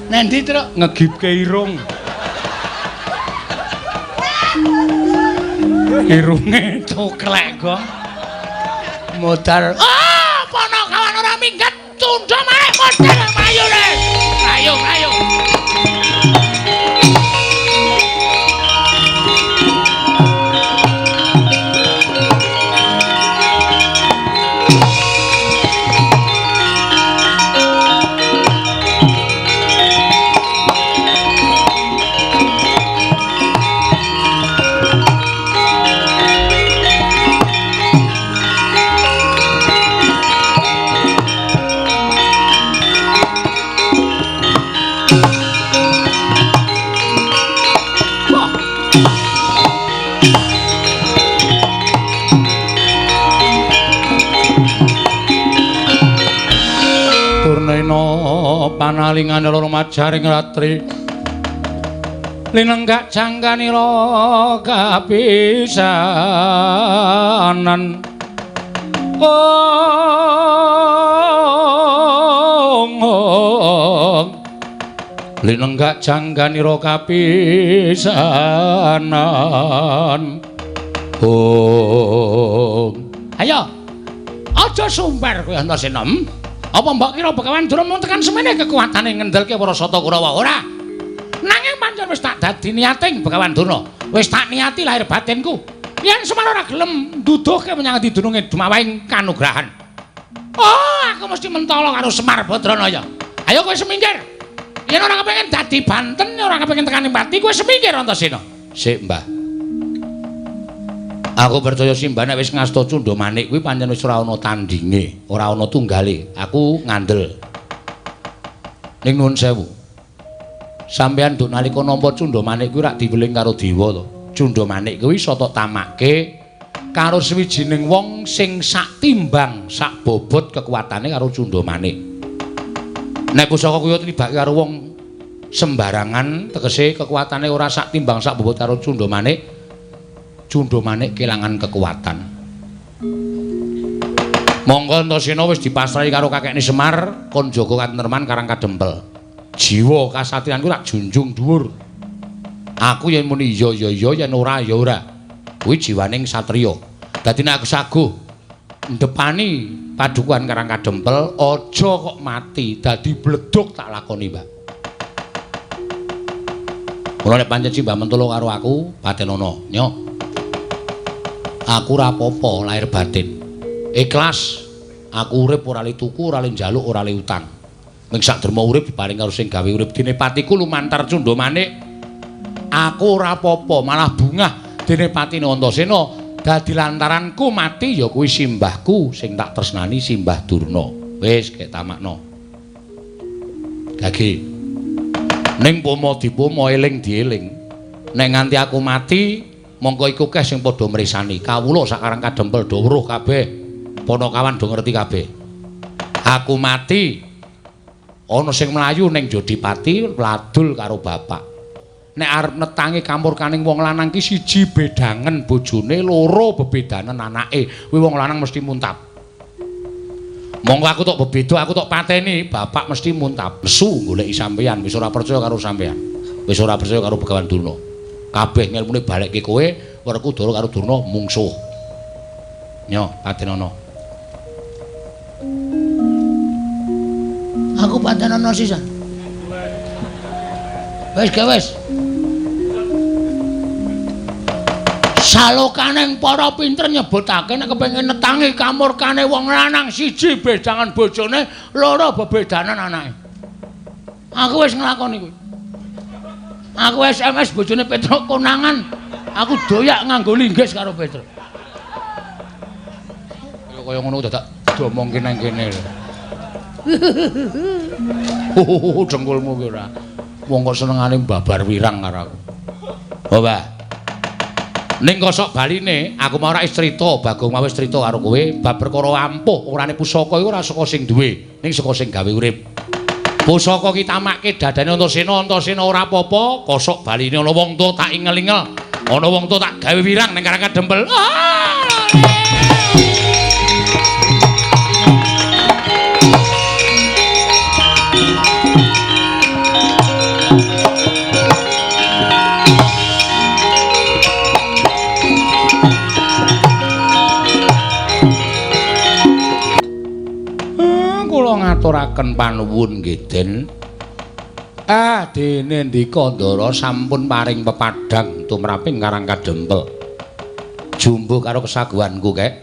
Nendi, Truk? Ngegipke irung. Irunge coklek kok. Modar. Ah, Panakawan ora minggat, tundha maneh modar mayune. Ayo, ayo. Panalingan loro majaring ratri linenggak jangkanira kapisanan. Ong linenggak jangkanira kapisanan. Ong ayo aja sumber kowe Antasena. Apa mbok kira Begawan Durna mung tekan semene kekuatane ngendelke para Sata Kurawa? Ora. Nanging pancen wis tak dadi niating Begawan Durna. Wis tak niati lahir batinku. Yen Semar ora gelem nduduhke menyang dununge dumawaing kanugrahan. Oh, aku mesti mentala karo Semar Badranaya. Ayo kowe semingkir. Yen ora kepengin dadi banten, ora kepengin tekan pati, kowe semingkir Antasena. Sik, Mbah. Aku percaya Simbah nek wis ngasta Cundha Manik kuwi pancen wis ora ana tandinge, ora ana tunggale. Aku ngandel. Ning nuwun sewu. Sampeyan nduk nalika nampa Cundha Manik kuwi rak diweling karo dewa to. Cundha Manik kuwi iso tok tamake karo sawijining wong sing sak timbang, sak bobot kekuatane karo Cundha Manik. Nek pusaka kuwi tibake karo wong sembarangan, tegese kekuatane ora sak timbang sak bobot karo Cundha Manik, Cundha Manik kelangan kekuatan. Monggo Antasena wis dipasrahi karo kakekne Semar kon jaga katentreman Karang Kadempel. Jiwa kasatriyanku rak junjung dhuwur. Aku yen muni iya ya iya, yen ora ya ora. Kuwi jiwaning satriya. Dadi nek aku saguh ndepani padukuhan Karang Kadempel, aja kok mati, dadi bledug tak lakoni, Mbak. Mula nek pancen Simbah mentolo karo aku, patenono, nyok. Aku ora apa-apa lahir batin. Ikhlas aku urip ora li tuku, ora li njaluk, ora li utang. Ming sak derma urip diparing karo sing gawe urip. Dene patiku lumantar Cundha Manik. Aku ora apa-apa, malah bungah dene patine Antasena dadi lantaranku mati ya kuwi simbahku sing tak tresnani, Simbah Durna. Wis gek tamakno. Gage. Ning pomo dipomo eling dieling. Nek nganti aku mati mongko iku keh sing padha mresani. Kawula sak Karang Kadempel do weruh kabeh. Panakawan do ngerti kabeh. Aku mati ana sing mlayu ning Jodipati ladul karo bapak. Nek arep netangi kamurkaning wong lanang ki siji bedangen bojone, loro bebedanen anake. Kuwi wong lanang mesti muntap. Mongko aku tok bebeda, aku tok pateni, bapak mesti muntap. Nesu goleki sampeyan, wis ora percaya karo sampeyan. Wis ora percaya karo Begawan Durna. Kabeh ngelmune balekke kowe, Werkudara karo Durna mungsuh. Nyo, patenono. Aku patenono sisan. Wis ge wis. Salokaning para pinter nyebutake nek kepengin netangi kamurkane wong lanang siji bedangan bojone, loro bebedanan anake. Aku wis nglakoni kuwi. Aku SMS bojone Petruk konangan, aku doyak nganggo linggis karo Petruk. Kaya ngono dadak diomongke nang kene lho. Dengkulmu ki ora. Wong kok senengane babar wirang karo aku. Oh, Mbah. Ning kosok baline aku mau ora wis crita, Bagong mau wis crita karo kowe bab perkara ampuh orane pusaka iku ora saka sing duwe, ning saka sing gawe urip. Pusaka ki tamake dadane Antasena, Antasena ora apa-apa, kosok baline ana wong tuwa tak ingel-ingel, ana wong tuwa tak gawe wirang ning Karang Kadempel. Kula ngaturaken panuwun nggih, Den. Ah, dene ndika Ndara sampun paring pepadhang tumraping Karang Kadempel. Jumbuh karo kesaguhanku, Kek.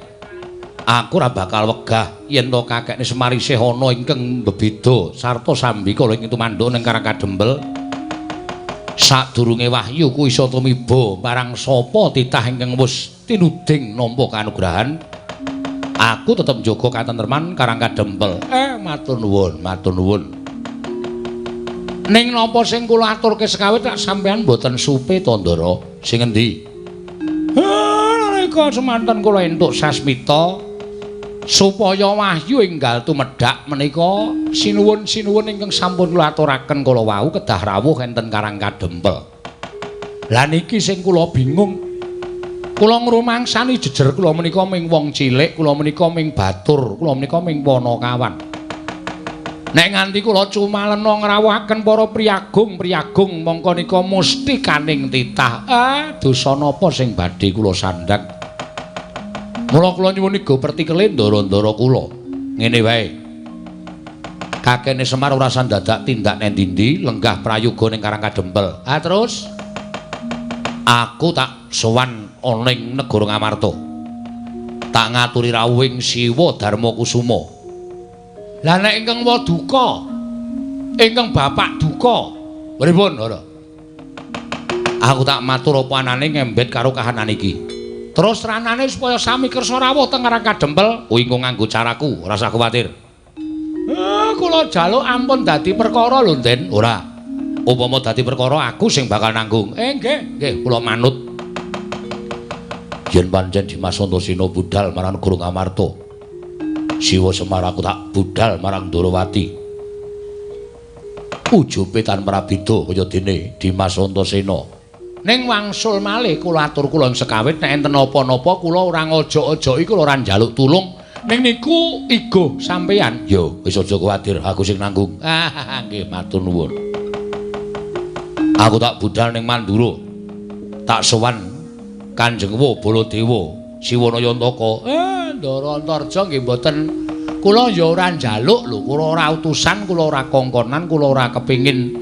Aku ora bakal wegah yen to kakekne Semar isih ana ingkang bebeda sarta sambikala ing tumanduk ning Karang Kadempel. Sadurunge wahyu ku iso tumiba marang sapa titah ingkang wis tinuding nampa kanugrahan. Aku tetep njaga katentreman Karang Kadempel. Matur nuwun, matur nuwun. Ning napa sing kula aturke sekawit rak sampean mboten supe to, Ndara? Sing endi? Nalika semanten kula entuk sasmita supaya wahyu enggal tumedhak menika sinuwun-sinuwun ingkang sampun kula aturaken kala wau kedah rawuh enten Karang Kadempel. Lah niki sing kula bingung. Kula ngrumangsani jejer kula menika ming wong cilik, kula menika ming batur, kula menika ming panakawan. Nek nganti kula cumalena ngrawuhaken para priyagung-priyagung mongko nika mustikaning titah. Ah, dosa napa sing badhe kula sandhang? Mula kula nyuwun iga pertikele ndara-ndara kula. Ngene wae. Kakene Semar ora sandadak tindak neng ndi-ndi, lenggah prayoga ning Karang Kadempel. Ah, terus aku tak sowan ana ing negara Ngamarta. Tak ngaturi rawuhing Siwa Darma Kusuma. Lah nek ingkang waduka, ingkang bapak duka, pripun ora? Aku tak matur apa anane ngembet karo kahanan iki. Terus ranane supaya sami kersa rawuh teng Karang Kadempel, kuwi engko nganggo caraku, ora usah kuwatir. Kula jaluk ampun dadi perkara lho, Den. Ora. Upama dadi perkara aku sing bakal nanggung. Nggih, nggih, kula manut. Yen pancen Dimas Antasena budal marang negara Ngamarta, Siwa Semar aku tak budal marang Ndorowati. Ujube tan prabida kaya dene Dimas Antasena. Ning wangsul malih kula atur kula sekawit nek enten napa-napa kula ora ngojok-ojoki, kula ora njaluk tulung. Ning niku igo sampeyan. Yo wis aja kuwatir, aku sing nanggung. Nggih, matur nuwun. Aku tak budal ning Mandura. Tak sowan Kanjeng Wa Baladewa Siwana Yantaka. Ndara Antarja nggih mboten. Kula ya ora njaluk lho, kula ora utusan, kula ora kongkonan, kula ora kepingin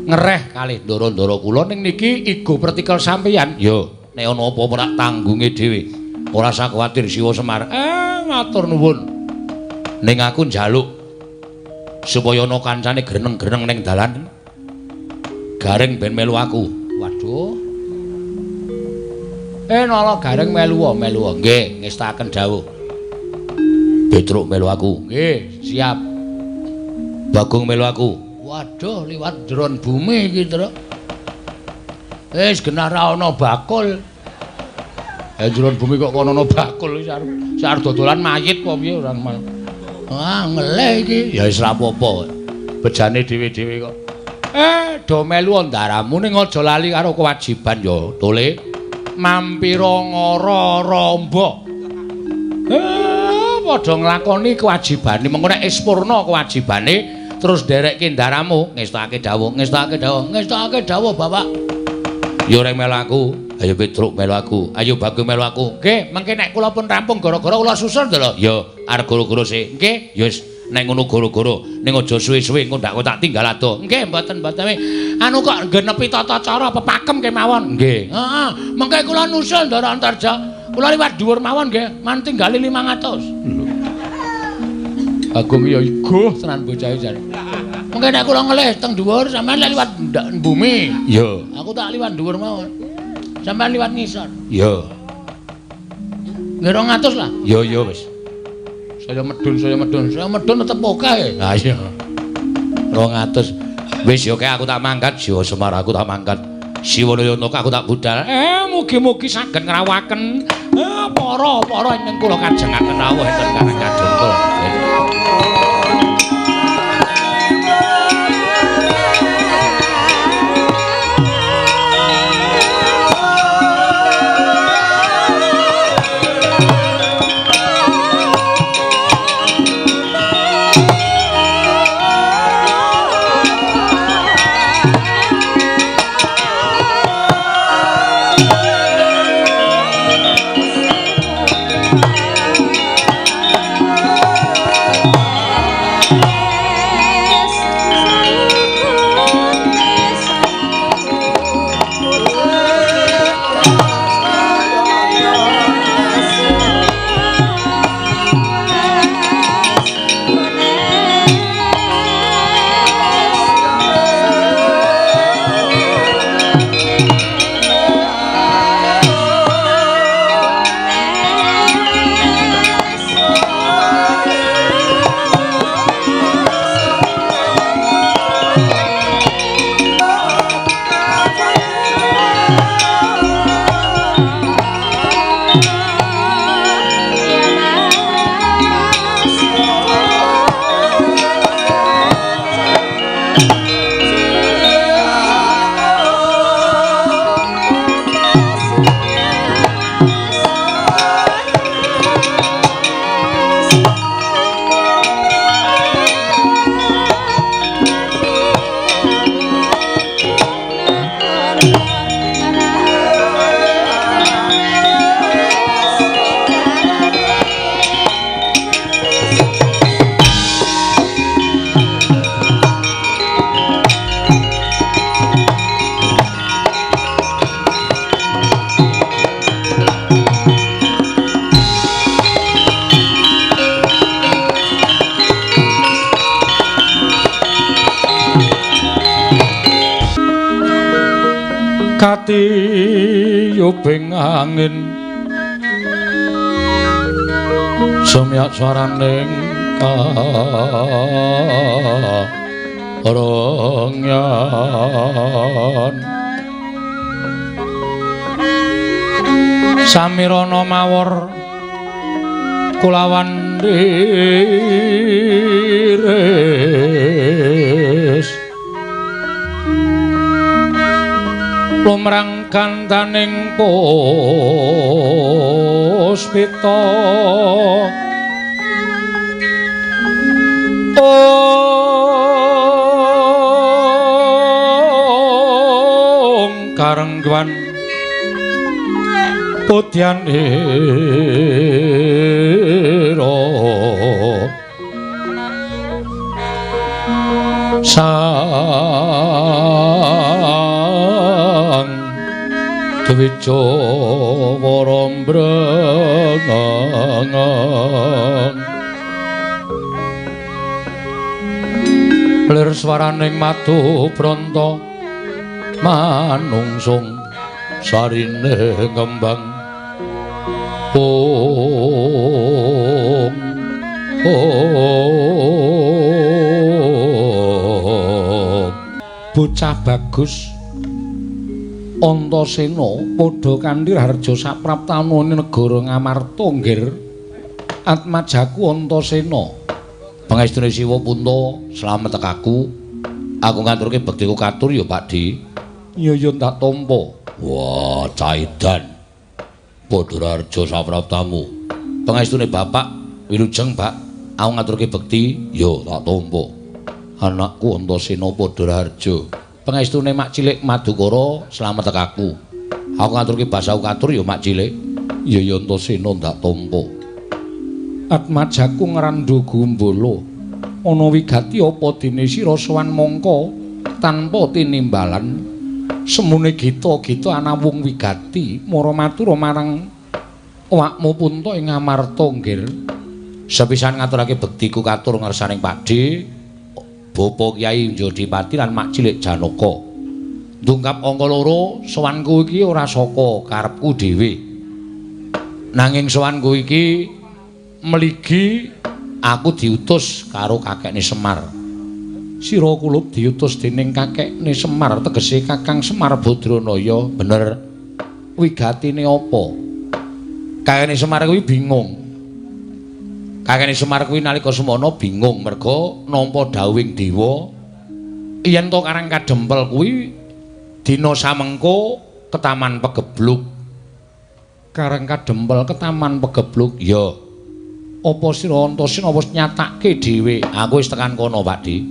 ngereh kalih ndara-ndara kula. Ning niki igo pertikel sampeyan. Yo, nek ana apa-apa tak tanggunge dhewe. Ora usah kuwatir Siwa Semar. Matur nuwun. Ning aku njaluk supaya ana kancane greneng-greneng ning dalan. Gareng ben melu aku. Waduh. Nala Gareng melu melu. Nggih, ngestaken dawuh. Petruk melu aku. Nggih, siap. Bagong melu aku. Waduh, liwat ndron bumi iki, Truk. Wis genah ra ana bakul. Ndron bumi kok kono ana bakul iki arep dodolan mayit apa piye ora. Ah, ngelih iki. Ya wis ra apa-apa. Bejane dhewe-dhewe kok. Do melu ndaramu ning aja lali karo kewajiban ya, Tole. Mampira ngara ramba. Padha nglakoni kewajibane, mengko nek wis purna kewajibane terus nderekke ndaramu, ngestake dawuh, ngestake dawuh, ngestake dawuh Bapak. Ya ora melu aku, ayo Petruk melu aku, ayo Bagong melu aku. Nggih, mengke nek kula pun rampung gara-gara kula susul lho. Ya, arep goro-goro sik. Nggih, ya wis nek ngono goro-goro, ning aja suwe-suwe engko ndak tak tinggal adoh. Nggih, mboten-mboten. Anu kok genepi tata cara pepakem kemawon. Nggih. Heeh, mengke kula nusul Ndara Antarja. Kula liwat dhuwur mawon nggih, man tinggali 500. Lho. Bagong ya igoh tenan bocah jare. Mengke nek kula ngelih teng dhuwur sampean lek liwat ndak bumi. Iya. Aku tak liwat dhuwur mawon. Sampean liwat ngisor. Iya. Nggih 200 lah. Iya iya wis. Saya medun, saya medun, saya medun tetep akeh. Ha iya. 200. Wis yo aku tak mangkat, Siwa Semar aku tak mangkat. Siwa Yantaka aku tak budal. Mugi-mugi saged ngrawaken para-para ingkang kula kajengaken rawuh enten Karang Kadempel. Katiyubing angin Sumyak swaraning karengyan samirana mawar kulawan diris lumrang kantaning puspita ong karengguan putyan ira sang dwija warambrengang lir swaraning madu branta manungsung sarine ngembang ong ong bocah bagus Antasena padha kanthi raharja sapraptanane negara Ngamarta nggir atmajaku Antasena. Pangestune Siwa Punta slamet tekaku. Aku ngaturke bektiku katur ya Pakdhe. Iya ya tak tampa. Wah, caidan. Padha raharja sapraptamu. Pangestune Bapak wilujeng Pak. Aku ngaturke bekti ya tak tampa. Anakku Antasena padha raharja. Pangestune Mak Cilik Madukara slamet tekaku. Aku ngaturke basaku katur ya Mak Cilik. Ya ya Antasena ndak tampa. Atmajaku ngrandha gumbala. Ana wigati apa dene sira sowan mangka tanpa tinimbalan. Semune gita-gita anawung wigati mara matur marang awakmu Punta ing Ngamarta nggir. Sepisan ngaturake bektiku katur ngersaning Pakdhe Bapak Kyai Jodipati lan Mak Cilik Janaka. Ndungkap angka loro, sowanku iki ora saka karepku dhewe. Nanging sowanku iki mligi aku diutus karo kakekne Semar. Sira kulup diutus dening kakekne Semar, tegese Kakang Semar Badranaya. Bener. Wigatine apa? Kakekne Semar kuwi bingung. Kakekne Semar kuwi nalika semana bingung merga nampa dawuhing dewa yen to Karang Kadempel kuwi dina samengko ketaman pegebluk. Karang Kadempel ketaman pegebluk ya. Apa sira Antasena wis nyatake dhewe? Aku wis tekan kono, Pakdhe.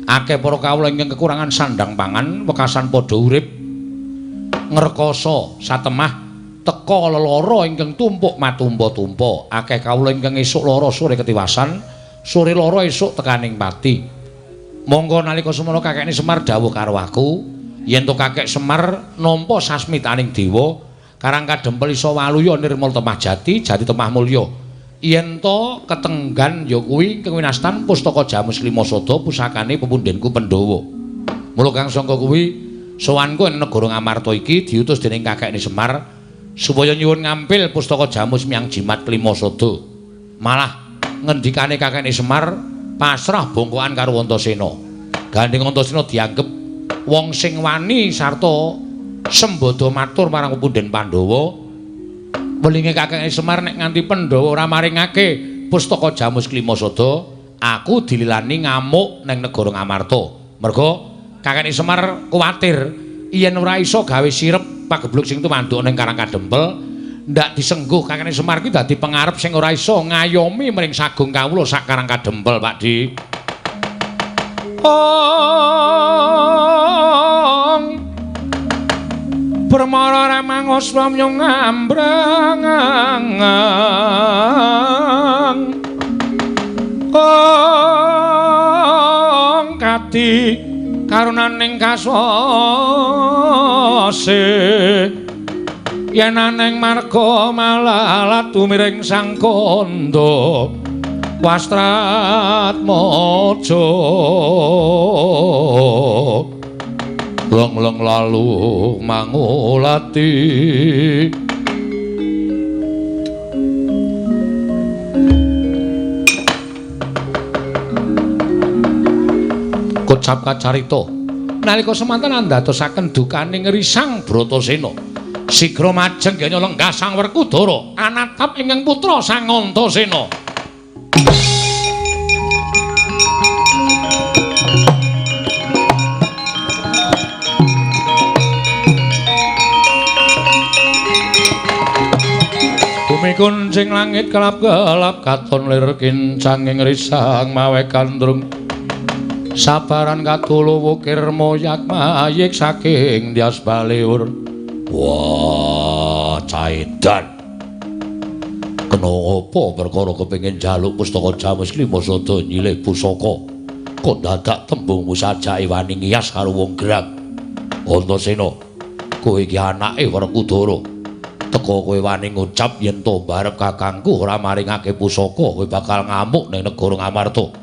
Akeh para kawula ingkang kekurangan sandang pangan, wekasan padha urip ngrekoso satemah teka lelara ingkang tumpuk matumpa-tumpa. Akeh kawula ingkang esuk lara sore ketiwasan, sore lara esuk tekaning pati. Monggo nalika semana kakekne Semar dawuh karo aku, yen to kakek Semar nampa sasmitaning dewa, Karang Kadempel iso waluya nirmal temah jati, jati temah mulya. Yen to ketenggan ya kuwi ingkang winastan pustaka Jamus Lima Sada pusakane pepundhenku Pandhawa. Mula kang sangka kuwi sowanku ing negara Ngamarta iki diutus dening kakekne Semar supaya nyuwun ngampil pustaka Jamus miyang Jimat Klima Sada. Malah ngendikane kakekne Semar pasrah bongkokan karo Antasena. Gandeng Antasena dianggep wong sing wani sarta sembada matur marang pepundhen Pandhawa. Welinge kakekne Semar nek nganti Pandhawa ora maringake pustaka Jamus Klima Sada, aku dililani ngamuk nang negara Ngamarta. Merga kakekne Semar kuwatir yen ora iso gawe sirep pagebluk sing tumanduk ning Karang Kadempel, ndak disengguh kakekne Semar kuwi dadi pengarep sing ora iso ngayomi mring sagung kawula sak Karang Kadempel, Pakdhe. Ong Permara ramangoswa nyong ngambrang ong kati karunaning kaswase yen aneng marga malalat tumiring sang kandha wastratmaja long-long lalu mangulati. Recap kacarita. Nalika semanten andadosaken dukaning Risang Bratasena. Sigra majeng genya lenggah Sang Werkudara anatap ingkang putra Sang Antasena. Bumi kuncing langit kelap-kelap katon lir kincanging risang mawe gandrung. Sabaran katulu wukir moyak mayik saking Dyas Baliur. Wah, caidan. Kena apa perkara kepengin njaluk pustaka Jamus Klima Sada nyilih pusaka. Kok dadak tembungmu sajake wani ngiyas karo wong gerang. Antasena, kowe iki anake Werkudara. Teka kowe wani ngucap yen to barep kakangku ora maringake pusaka, kowe bakal ngamuk ning negara Ngamarta.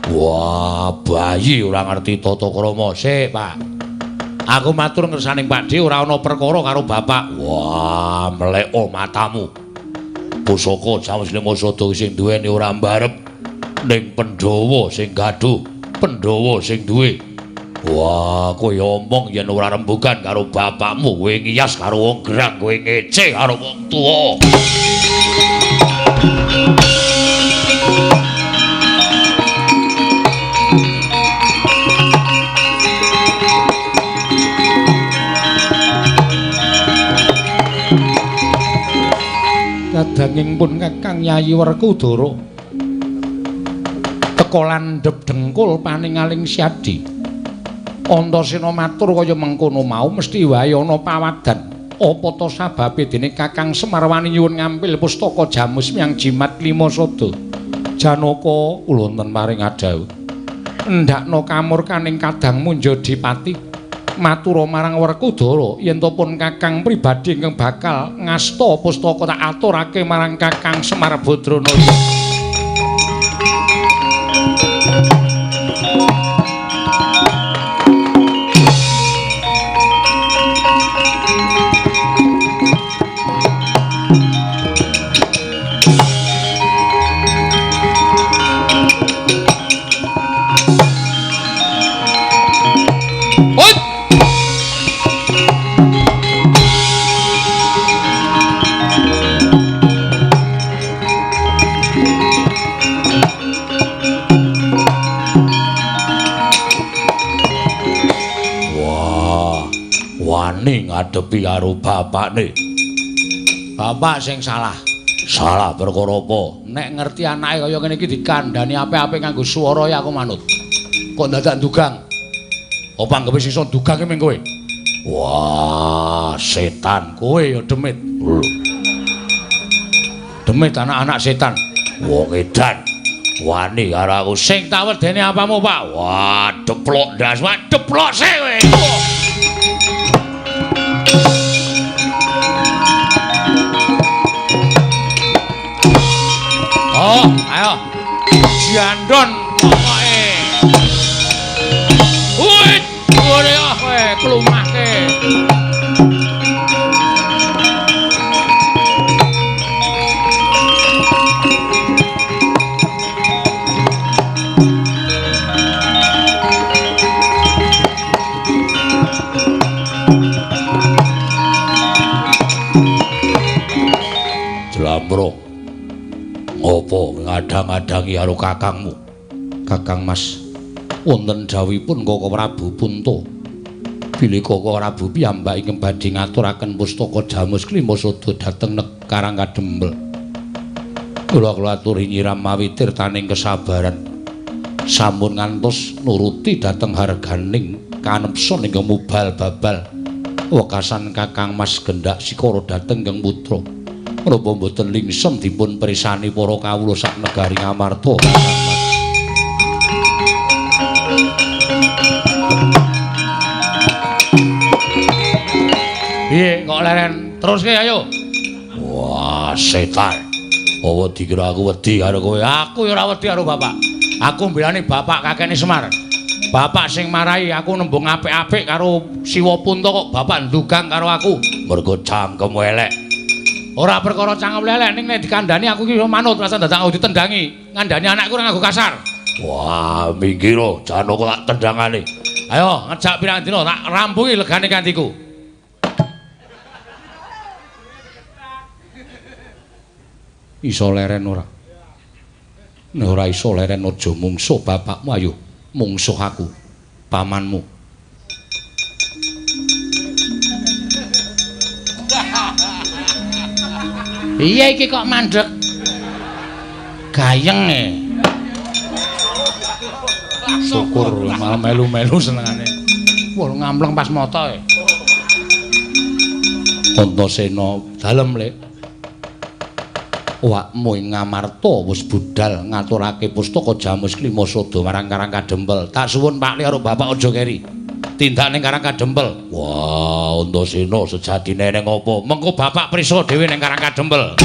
Wah, bayi ora ngerti tata krama. Sik, Pak. Aku matur ngersaning Pakdhe ora ana perkara karo bapak. Wah, mleko matamu. Pusaka Jamus Lima Sada sing duweni ora mbarep ning Pandhawa sing gaduh, Pandhawa sing duwe. Wah, kowe omong yen ora rembugan karo bapakmu, kowe ngiyas karo wong gerang, kowe ngece karo wong tuwa. Kadanging pun Kakang Yayi Werkudara teka landhep dengkul paningaling Syadi. Antasena matur kaya mengkono mau mesti wae ana pawadan. Apa ta sababe dene Kakang Semar wani nyuwun ngampil pustaka Jamus Miang Jimat Lima Sada? Janaka kula wonten paring adhawuh. Endhakna kamurkaning Kadang Munjadipati matura marang Werkudara yen to pun Kakang pribadi ingkang bakal ngasta pustaka tak aturake marang Kakang Semar Badranaya. Ngadepi karo bapakne. Bapak sing salah. Salah perkara apa? Nek ngerti anake kaya ngene iki dikandhani apik-apik nganggo swara ya aku manut. Kok dadak ndugang? Apa anggepe sisa ndugang ki ming kowe? Wah, setan kowe ya demit. Demit anak-anak setan. Wong edan. Wani karo aku. Sing tak wedeni apamu, Pak? Wah, deplok ndas, wah deplok sik kowe. Oh, ayo. Jandon pokoke. Wih, ore ah kowe klumahke. Jlambrong. Ngopo ngadang-adangi karo kakangmu? Kakang Mas, wonten dawuhipun Kaka Prabu Punta. Bilih Kaka Prabu piyambak ingkang badhe ngaturaken pustaka Jamus Klima Sada dhateng Karang Kadempel. Kula aturi nyiram mawi tirtaning kesabaran. Sampun ngantos nuruti dhateng harganing kanepson ingkang mubal babal. Wekasan Kakang Mas gendak sikara dhateng ingkang putra. Menapa mboten lingsem dipun prisani para kawula sak negari Ngamarta? Piye kok leren? Teruske ayo. Wah, setan. Apa dikira aku wedi karo kowe? Aku ya ora wedi karo bapak. Aku mbelani bapak kakene Semar. Bapak sing marahi aku nembung apik-apik karo Siwa Punta kok bapak ndugang karo aku. Mergo cangkemmu elek. Ora perkara cangkem elek ning nek dikandhani aku iki iso manut rasa dadak aku ditendangi. Ngandhani anakku ora nganggo kasar. Wah, minggir Janaka tak tendangane. Ayo ngejak pirang dina tak rampungi legane kantiku. Iso leren ora? Nek ora iso leren aja mungsuh bapakmu, ayo mungsuh aku, pamanmu. Iya iki kok mandek gayeng e. Syukur malah melu-melu senengane. Wah, ngampleng pas mata e. Antasena dalem, Lek. Awakmu ing Ngamarta wis budal ngaturake pustaka Jamus Klima Sada marang Karang Kadempel. Tak suwun Pak Li karo Bapak aja keri. Tindak ning Karang Kadempel. Wah, Antasena sejatine ning apa? Mengko Bapak prisa dhewe ning Karang Kadempel.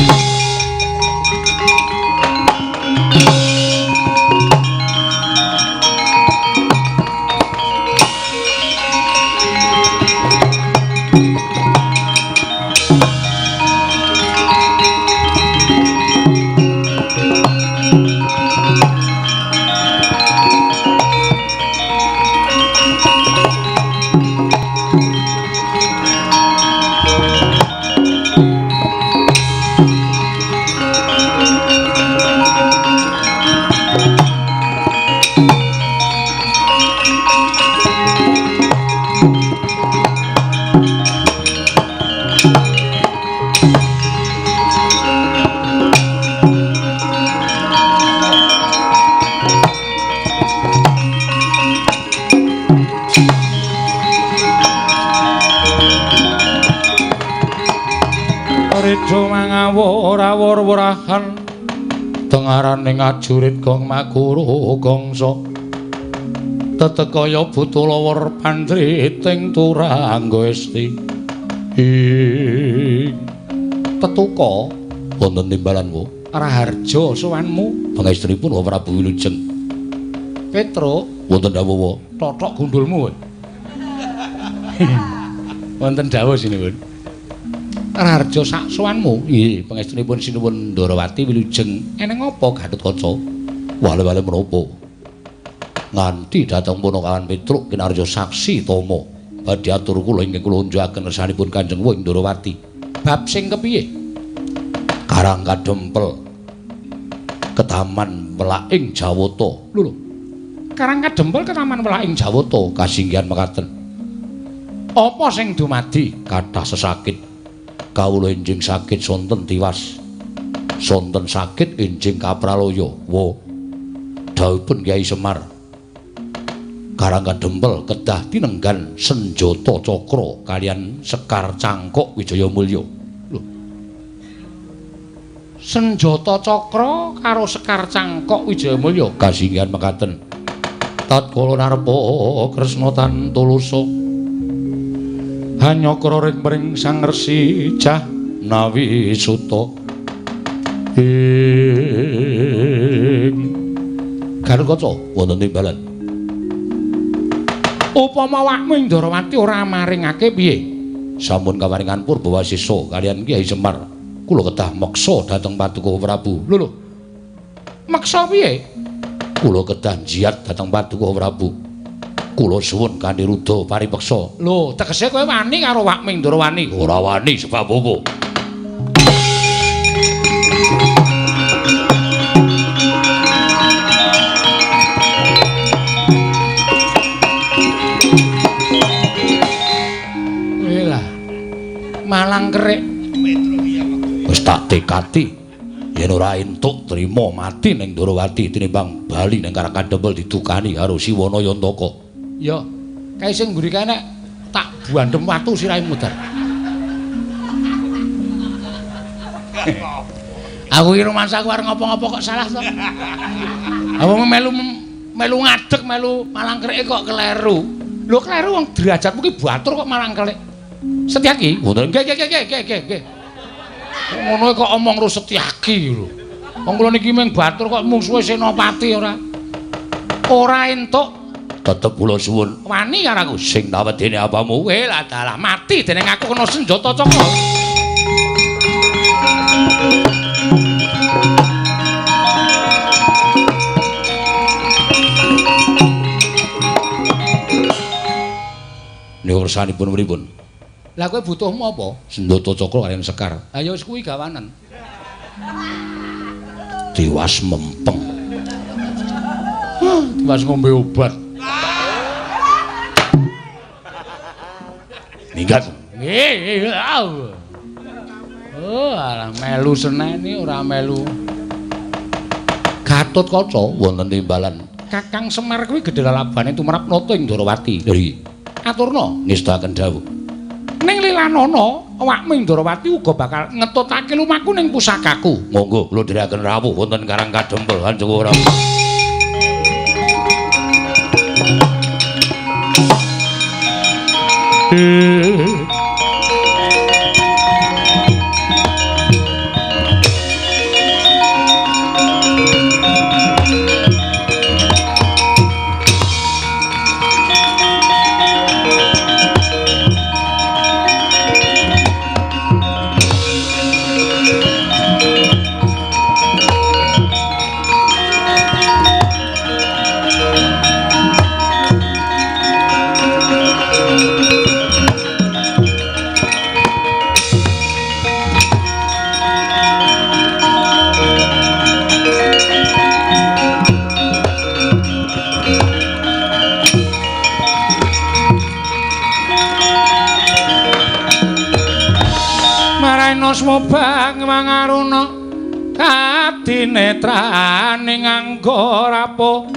Wor-worahan tengarane ngajurit gong makuru gongso tetekaya buta lawur pandriting turangga esti ing tetuka wonten timbalan wo Raharja sowanmu pangestripun Wa Prabu Wilujeng Petruk wonten dawuh totok gundulmu wonten dawuh sinuwun Raharja sak sowanmu. Nggih, pangestunipun Sinuwun Ndarawati wilujeng. Eneng apa Gatotkaca? Wale-wale menapa? Nganti dhateng punakawan Petruk kinarya saksi tama. Badhe atur kula ingkang kula unjukaken kersanipun Kanjeng Wa Ndarawati. Bab sing kepiye? Karang Kadempel. Ketaman Welaking Jawata. Lho lho. Karang Kadempel ketaman Welaking Jawata kasinggihan mekaten. Apa sing dumadi? Kathah sesakit. Kawula enjing sakit sonten tiwas. Sonten sakit enjing kapralaya. Wa. Dawuhipun Kyai Semar. Karang Kadempel kedah tinenggan senjata cakra kalian sekar cangkok Wijayamulya. Lho. Senjata cakra karo sekar cangkok Wijayamulya kasinggihan mekaten. Tatkala narpa Kresna tan tulusa hanyakra ring pring Sang Resi Jahnawi Suta ing Garukaca wonten timbalan. Upama awakmu ing Ndarawati ora maringake piye? Sampun kawaringan purba wasisa kalian Kyai Semar. Kula kedah meksa dhateng Paduka Prabu. Lho lho. Meksa piye? Kula kedah njiat dhateng Paduka Prabu. Kula suwun kanthi ruda paripeksa. Lho, tegese kowe wani karo awakmu ing Ndarawani? Ora wani sebab apa? Lah, malang kerik. Wis tak tekati yen ora entuk trima mati ning Ndarawati tinimbang bali ning Karang Kadempel didukani karo Siwana Yantaka. Ya, kae sing mburi kae nek tak buandhem watu sirahe mudhar. Aku iki rumangsaku arep ngopo-ngopo kok salah to. Aku melu melu ngadeg melu malang kerike kok keleru. Lho kleru wong derajatmu ki batur kok malang kelik. Setyaki? Ngoten. Nggih nggih nggih nggih nggih. Ngono kok omong ro Setyaki lho. Wong kula niki mung batur kok mungsuhe Senopati ora. Ora entuk tetep kula suwun wani karo aku sing tak wedene apamu. Lah dalah mati dening aku kena senjata cakra. Niku kersanipun pripun? Lah kowe butuhmu apa? Sendata cakra kaliyan sekar. Ha ya wis kuwi gawanen. Tiwas mempeng. Tiwas ngombe obat. Minggat. Nggih. Oh, alah melu seneni ora melu. Gatotkaca wonten timbalan. Kakang Semar kuwi gedhe lalabane tumrap nata ing Ndorowati. Nggih. Aturna ngestakaken dawuh. Ning lilanana awakmu ing Ndorowati uga bakal ngetutake lumaku ning pusakaku. Monggo kula dherekaken rawuh wonten Karang Kadempel Kanjeng Ora. Smobang mangaruna kadinetrane nganggo rapo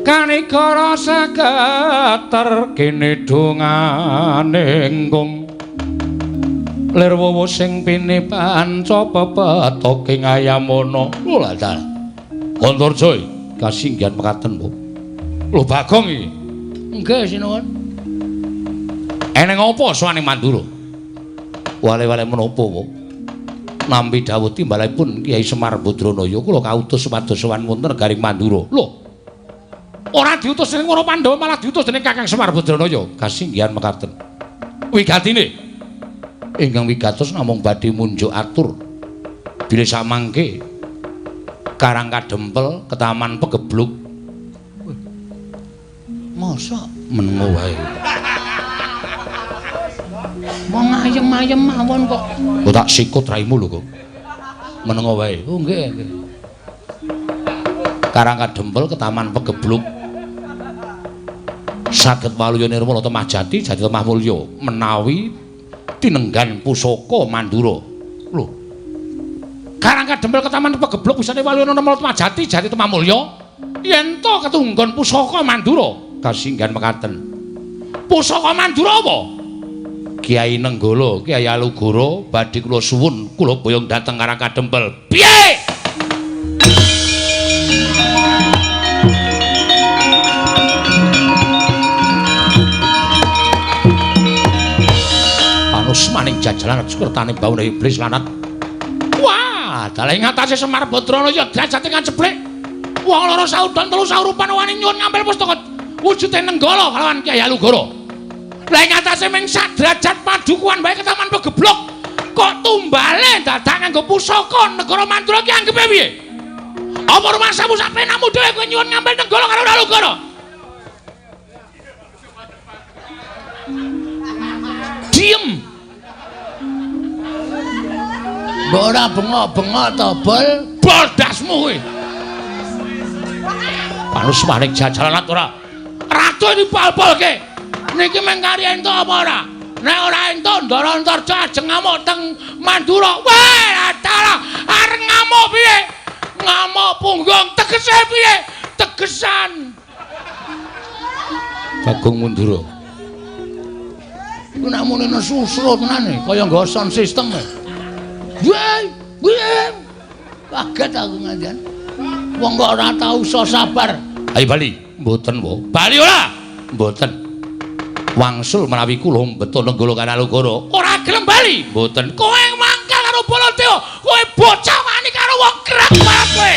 kanikara saketer kene dongane nggung lir wowo sing pini panca pepetoke ngayamana. Lho dalah Antarja kasinggihan mekaten Bu. Lho Bagong iki. Nggih sinuwun. Eneng apa sowane Mandura? Wale-wale menapa, Bu? Nampi dawuh timbalanipun Kyai Semar Badranaya kula kautus supados sowan wonten negaring Mandura. Lho. Ora diutus dening para Pandhawa malah diutus dening Kakang Semar Badranaya. Kasinggihan mekaten. Wigatine ingkang wigatos namung badhe munjuk atur bilih samangke Karang Kadempel ketaman pegebluk. Mosok menengo wae. Wong ayem-ayem mawon kok. Kok tak sikut raimu lho kok. Menengo wae. Oh nggih, nggih. Karang Kadempel ketaman pegebluk. Saged waluya nirmala temah jati jati temah mulya menawi tinenggan pusaka Mandura. Lho. Karang Kadempel ketaman pegebluk bisane waluya nirmala temah jati jati temah mulya yen to ketunggon pusaka Mandura. Kasinggihan mekaten. Pusaka Mandura apa? Kyai Nenggala, Kyai Alugoro badhe kula suwun kula boyong dhateng Karang Kadempel. Piye? Panus maning jajalan kertane baune iblis lanat. Wah, dalah ing atase Semar Badranaya derajate ngaceplik. Wong loro saudon telu saurupan wani nyuwun ngampil pustaka wujude Nenggala kalawan Kyai Alugoro. Lah ing atase ming sak derajat padukuhan wae ketaman pegeblok kok tumbale dadak nganggo pusaka negara Mandura ki anggepe piye? Apa rumangsamu sak penamu dhewe kowe nyuwun ngampil Nenggala karo Alugoro? Diem. Mbok ora bengok-bengok to, Bol? Bol dasmu kowe. Panus maning jajalan ora. Ratu dipol-polke. Niki mung kari entuk apa ora? Nek ora entuk Ndara Antarja ajeng ngamuk teng Mandura. Wah, dalah areng ngamuk piye? Ngamuk punggung tegese piye? Tegesan. Bagong Mandura. Iku nek muni nesu-susro tenan kaya nggo sound system. Weh, weh. Kaget aku ngandian. Wong kok ora tau iso sabar. Ayo bali. Mboten, Bu. Bali ora? Mboten. Wangsul menawi kula mbeto Nenggala karo Alugoro. Ora gelem bali. Mboten. Kowe mangkal karo Baladewa. Kowe bocah wani karo wong kerak banget kowe.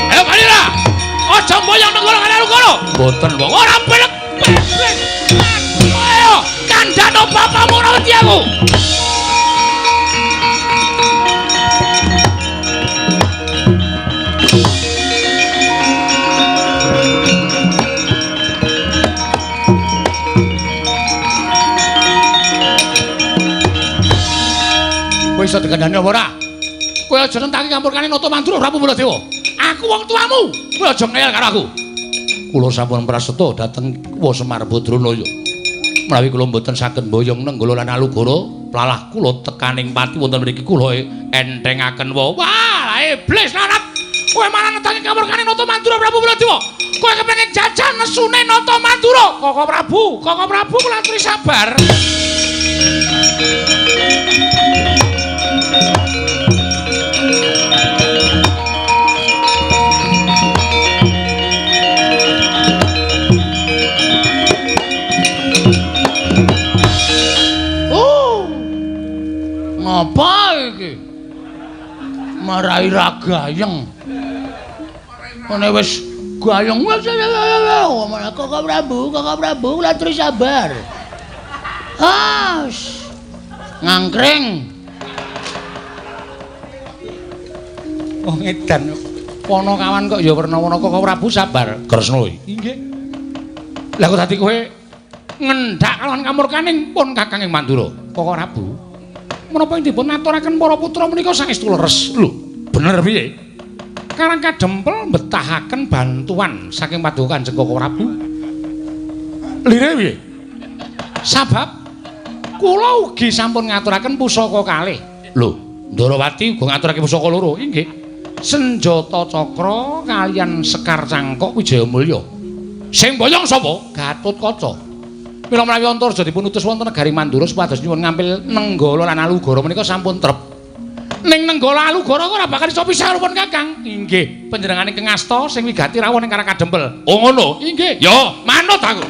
Ayo bali lah. Mboten wong ora belek. Ayo, kandhano bapakmu ora wedi aku. Kowe iso dikandhani apa ora? Kowe aja nentaki kamurkane Nata Mandura Prabu Baladewa. Aku wong tuamu. Kowe aja ngeyel karo aku. Kula sampun praseta dhateng Wa Semar Badranaya. Menawi kula mboten saged mboyong Nenggala lan Alugara, plalah kula tekaning pati wonten mriki kula entengaken wa. Wah, iblis lanat. Kowe malah nentaki kamurkane Nata Mandura Prabu Baladewa. Kowe kepengin jajan nesune Nata Mandura. Koko Prabu, Koko Prabu kula aturi sabar. Ngapa iki? Marai ra gayeng. Ngene wis gayeng wis Koko Prabu, Koko Prabu kula aturi sabar. Ah, ngangkring. Wong edan. Ponokawan kok ya werna-werna Koko Prabu sabar. Kresna inggih. Lah kok dadi kowe ngendhak kalawan kamurkaning pun Kakang ing Mandura. Koko Prabu. Menapa ing dipun aturaken para putra menika saestu leres. Lho, bener piye? Karang Kadempel mbetahaken bantuan saking Paduka Kanjeng Koko Prabu. Lire piye? Sabab kula ugi sampun ngaturaken pusaka kalih. Lho, Ndarawati uga ngaturake pusaka loro. Inggih. Senjata cakra kaliyan Sekar Cangkok Wijayamulya. Sing boyong sapa? Gatotkaca. Mila menawi Antarja dipun utus wonten negari Mandura supados nyuwun ngampil Nenggala lan Alugara menika sampun trep. Ning Nenggala Alugara ora bakal iso pisah pun Kakang. Inggih, panjenengane ingkang asta sing wigati rawuh ning Karang Kadempel. Oh ngono. Inggih. Ya, manut aku.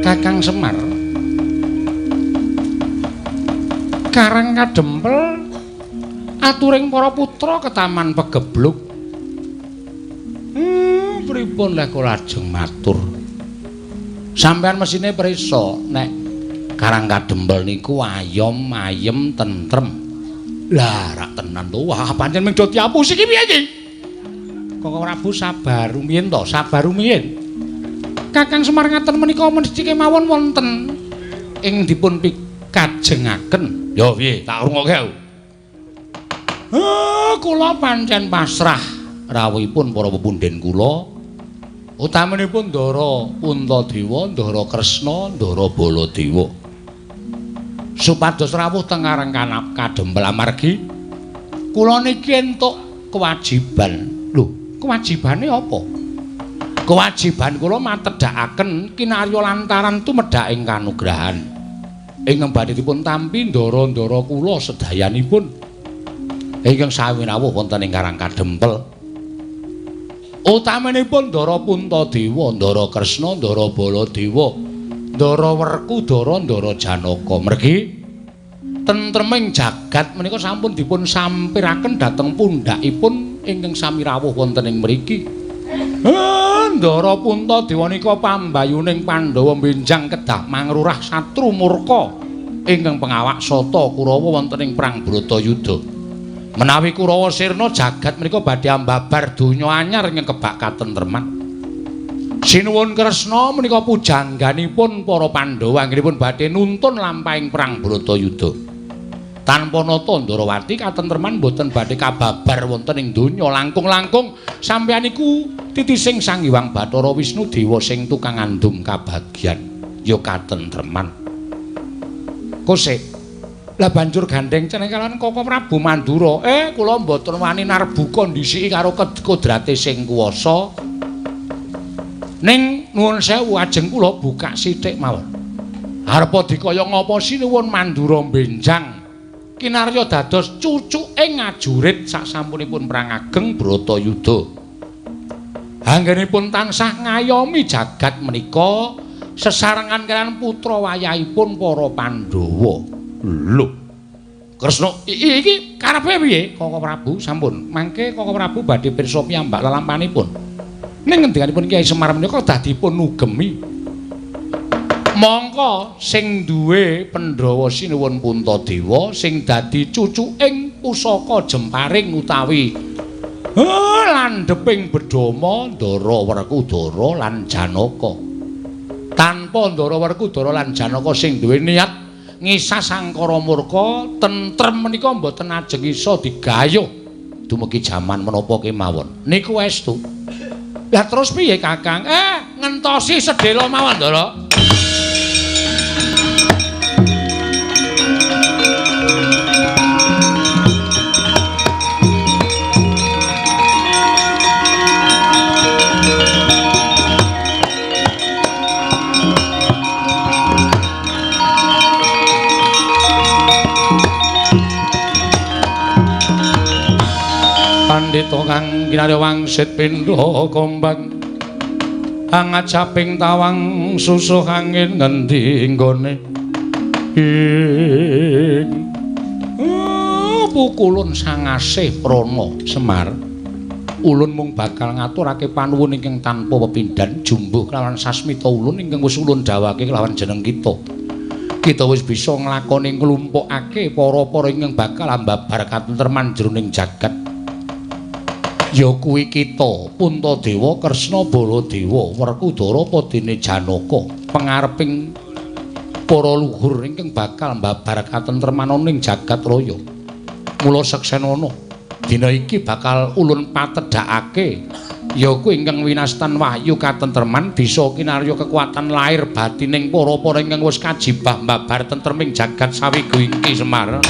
Kakang Semar Karang Kadempel aturing para putra ketaman pegebluk. Pripun lek kula lajeng matur. Sampeyan mesine prisa nek Karang Kadempel niku ayom ayem tentrem. Lah rak tenan to. Wah pancen mung do diapusi iki piye iki? Koko Prabu sabar rumiyin to, sabar rumiyin. Kakang Semar ngaten menika mesti kemawon wonten ing dipun pikajengaken. Ya piye, tak rungokke aku. Kula pancen pasrah rawuhipun para pepundhen kula. Utaminipun Ndara Puntadewa, Ndara Kresna, Ndara Baladewa. Supados rawuh teng Karang Kadempel amargi kula niki entuk kewajiban. Lho, kewajibane apa? Kewajiban kula matedhakaken kinarya lantaran tumedhak ing kanugrahan. Ing badhe dipun tampi ndara-ndara kula sedayanipun. Ingkang sami rawuh wonten ing Karang Kadempel. Utamanipun Ndara Puntadewa, Ndara Kresna, Ndara Baladewa, Ndara Werkudara, Ndara Janaka. Mergi tentreming jagat menika sampun dipun sampiraken dhateng pundhakipun ingkang sami rawuh wonten ing mriki. Ndara Puntadewa nika pambayuning Pandhawa benjang kedah mangrurah satru murka ingkang pengawak Sata Kurawa wonten ing perang Bratayuda. Menawi Kurawa sirna jagat menika badhe ambabar donya anyar ingkang kebak katentreman. Sinuwun Kresna menika pujangganipun para Pandhawa anggenipun badhe nuntun lampahing perang Bratayuda. Tanpa nata Ndarawati katentreman boten badhe kababar wonten ing donya langkung-langkung sampeyan iku titising Sang Hyang Bathara Wisnu Dewa sing tukang ngandum kabagyan ya katentreman. Kosek lah banjur gandeng ceneng kalawan Koko Prabu Mandura. Kula mboten wani narbuka ndhisiki karo kodrate sing kuwasa. Ning nuwun sewu ajeng kula buka sithik mawon. Arepa dikaya ngapa sinuwun Mandura benjang kinarya dados cucuke ngajurit sasampunipun perang ageng Bratayuda. Anggenipun tansah ngayomi jagat menika sesarengan kaliyan putra wayahipun para Pandhawa. Lho. Kresna iki karepe piye? Koko Prabu sampun. Mangke Koko Prabu badhe pirsa piyambak lelampanipun. Ning ngendikanipun Kyai Semar menika dadi pun nugemi. Mongko sing duwe Pandhawa sinuwun Puntadewa sing dadi cucuking pusaka jemparing utawi landheping bedama Ndara Werkudara lan Janaka. Tanpa Ndara Werkudara lan Janaka sing duwe niat ngisas angkara murka tentrem menika mboten ajeng iso digayuh dumugi jaman menapa kemawon. Niku estu. Lah terus piye Kakang? Ngentosi sedhela mawon Ndara. Pandhita kang kinarya wangsit pindha kombang angajaping tawang susuh angin ngendi nggone ing pukulun sangasih prana Semar. Ulun mung bakal ngaturake panuwun ingkang tanpa pepindhan jumbuh kelawan sasmita ulun ingkang wis ulun dawake kelawan jeneng kita. Kita wis bisa nglakoni nglumpukake para-para ingkang bakal ambabar katentreman jroning jagat. Ya kuwi kita Puntadewa, Kresna, Baladewa, Werkudara padene Janaka, pangareping para luhur ingkang bakal mbabar katentreman ing jagat raya. Mula seksenana dina iki bakal ulun patedhakake ya kuwi ingkang winastan wahyu katentreman bisa kinarya kekuatan lahir batining para-para ingkang wis kajibah mbabar tentreming jagat sawigu iki Semar.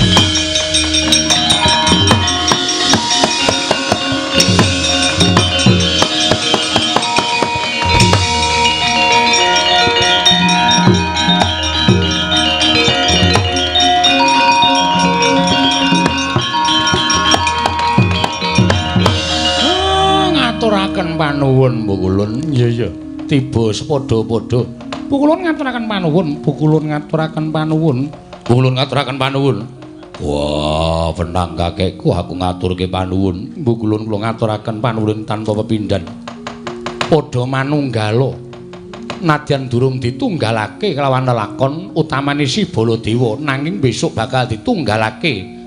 Ngaturaken panuwun Pukulun. Iya iya, tiba sepadha-padha. Pukulun ngaturaken panuwun, Pukulun ngaturaken panuwun, Pukulun ngaturaken panuwun. Wah, wenang kakekku aku ngaturke panuwun. Pukulun kula ngaturaken panuwun tanpa pepindhan. Padha manunggala. Nadyan durung ditunggalake kelawan lelakon utamane si Baladewa, nanging besok bakal ditunggalake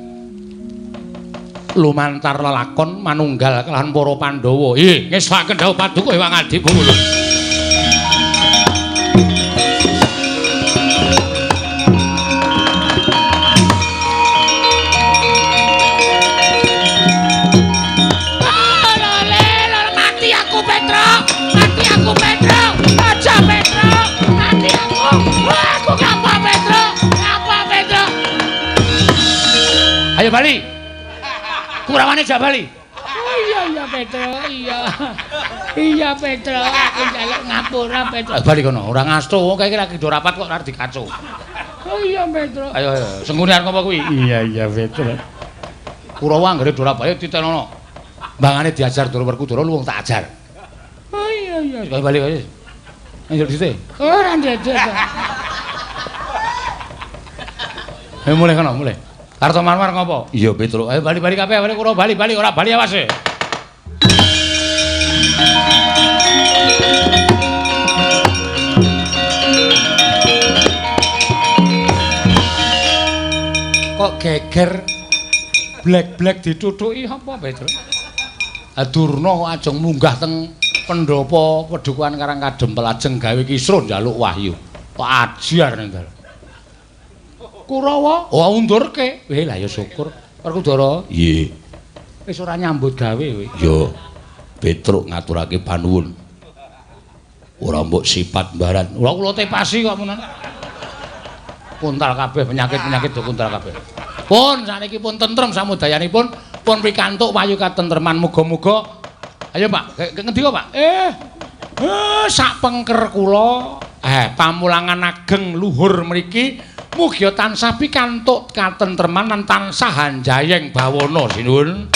lumantar lelakon manunggal kelawan para Pandhawa. Ngestokaken dawuh paduka Hyang Adi Pukulun. Mati aku Petro, mati aku Petro, aja Petro, mati aku. Aku ngapa Petro, ngapa Petro? Ayo bali. Kurawane jak bali. Oh iya iya Petro, iya. Iya Petro, aku njaluk ngapura Petro. Bali kono, ora ngasto wong kae iki lagi do rapat kok ora dikaco. Oh iya Petro. Ayo ayo, senggune arep ngopo kuwi? Iya iya Petro. Kurawa anggere ora bali titenono. Mbangane diajar Ndara Werkudara luwung tak ajar. Oh iya iya, kaya bali kaya. Njuk dite. Ora ndedek. Ayo mulih kono, mulih. Kartomarmar ngopo? Iya, Petruk. Ayo bali-bali kabeh, bali Kurawa bali-bali ora bali awas e. Kok geger blek-blek ditutuki apa Petruk? Durna kok ajeng munggah teng pendhapa Padukuhan Karang Kadempel ajeng gawe kisruh njaluk wahyu. Kok ajar ning dalan. Kurawa, oh undurke. Weh lah ya syukur. Werkudara, Nggih. Wis ora nyambut gawe kowe. Ya, Petruk ngaturake panuwun. Ora mbok sipat mbaran. Ora kula tepasi kok menan. Kuntal kabeh penyakit-penyakit do kuntal kabeh. Pun saniki pun tentrem samudayanipun, pun pikantuk wahyu katentreman muga-muga. Ayo Pak, ngendi kok Pak? Sak pengker kula, pamulangan ageng luhur mriki mugi tansah pikantuk katentreman lan tansah hanjayeng bawana sinuwun.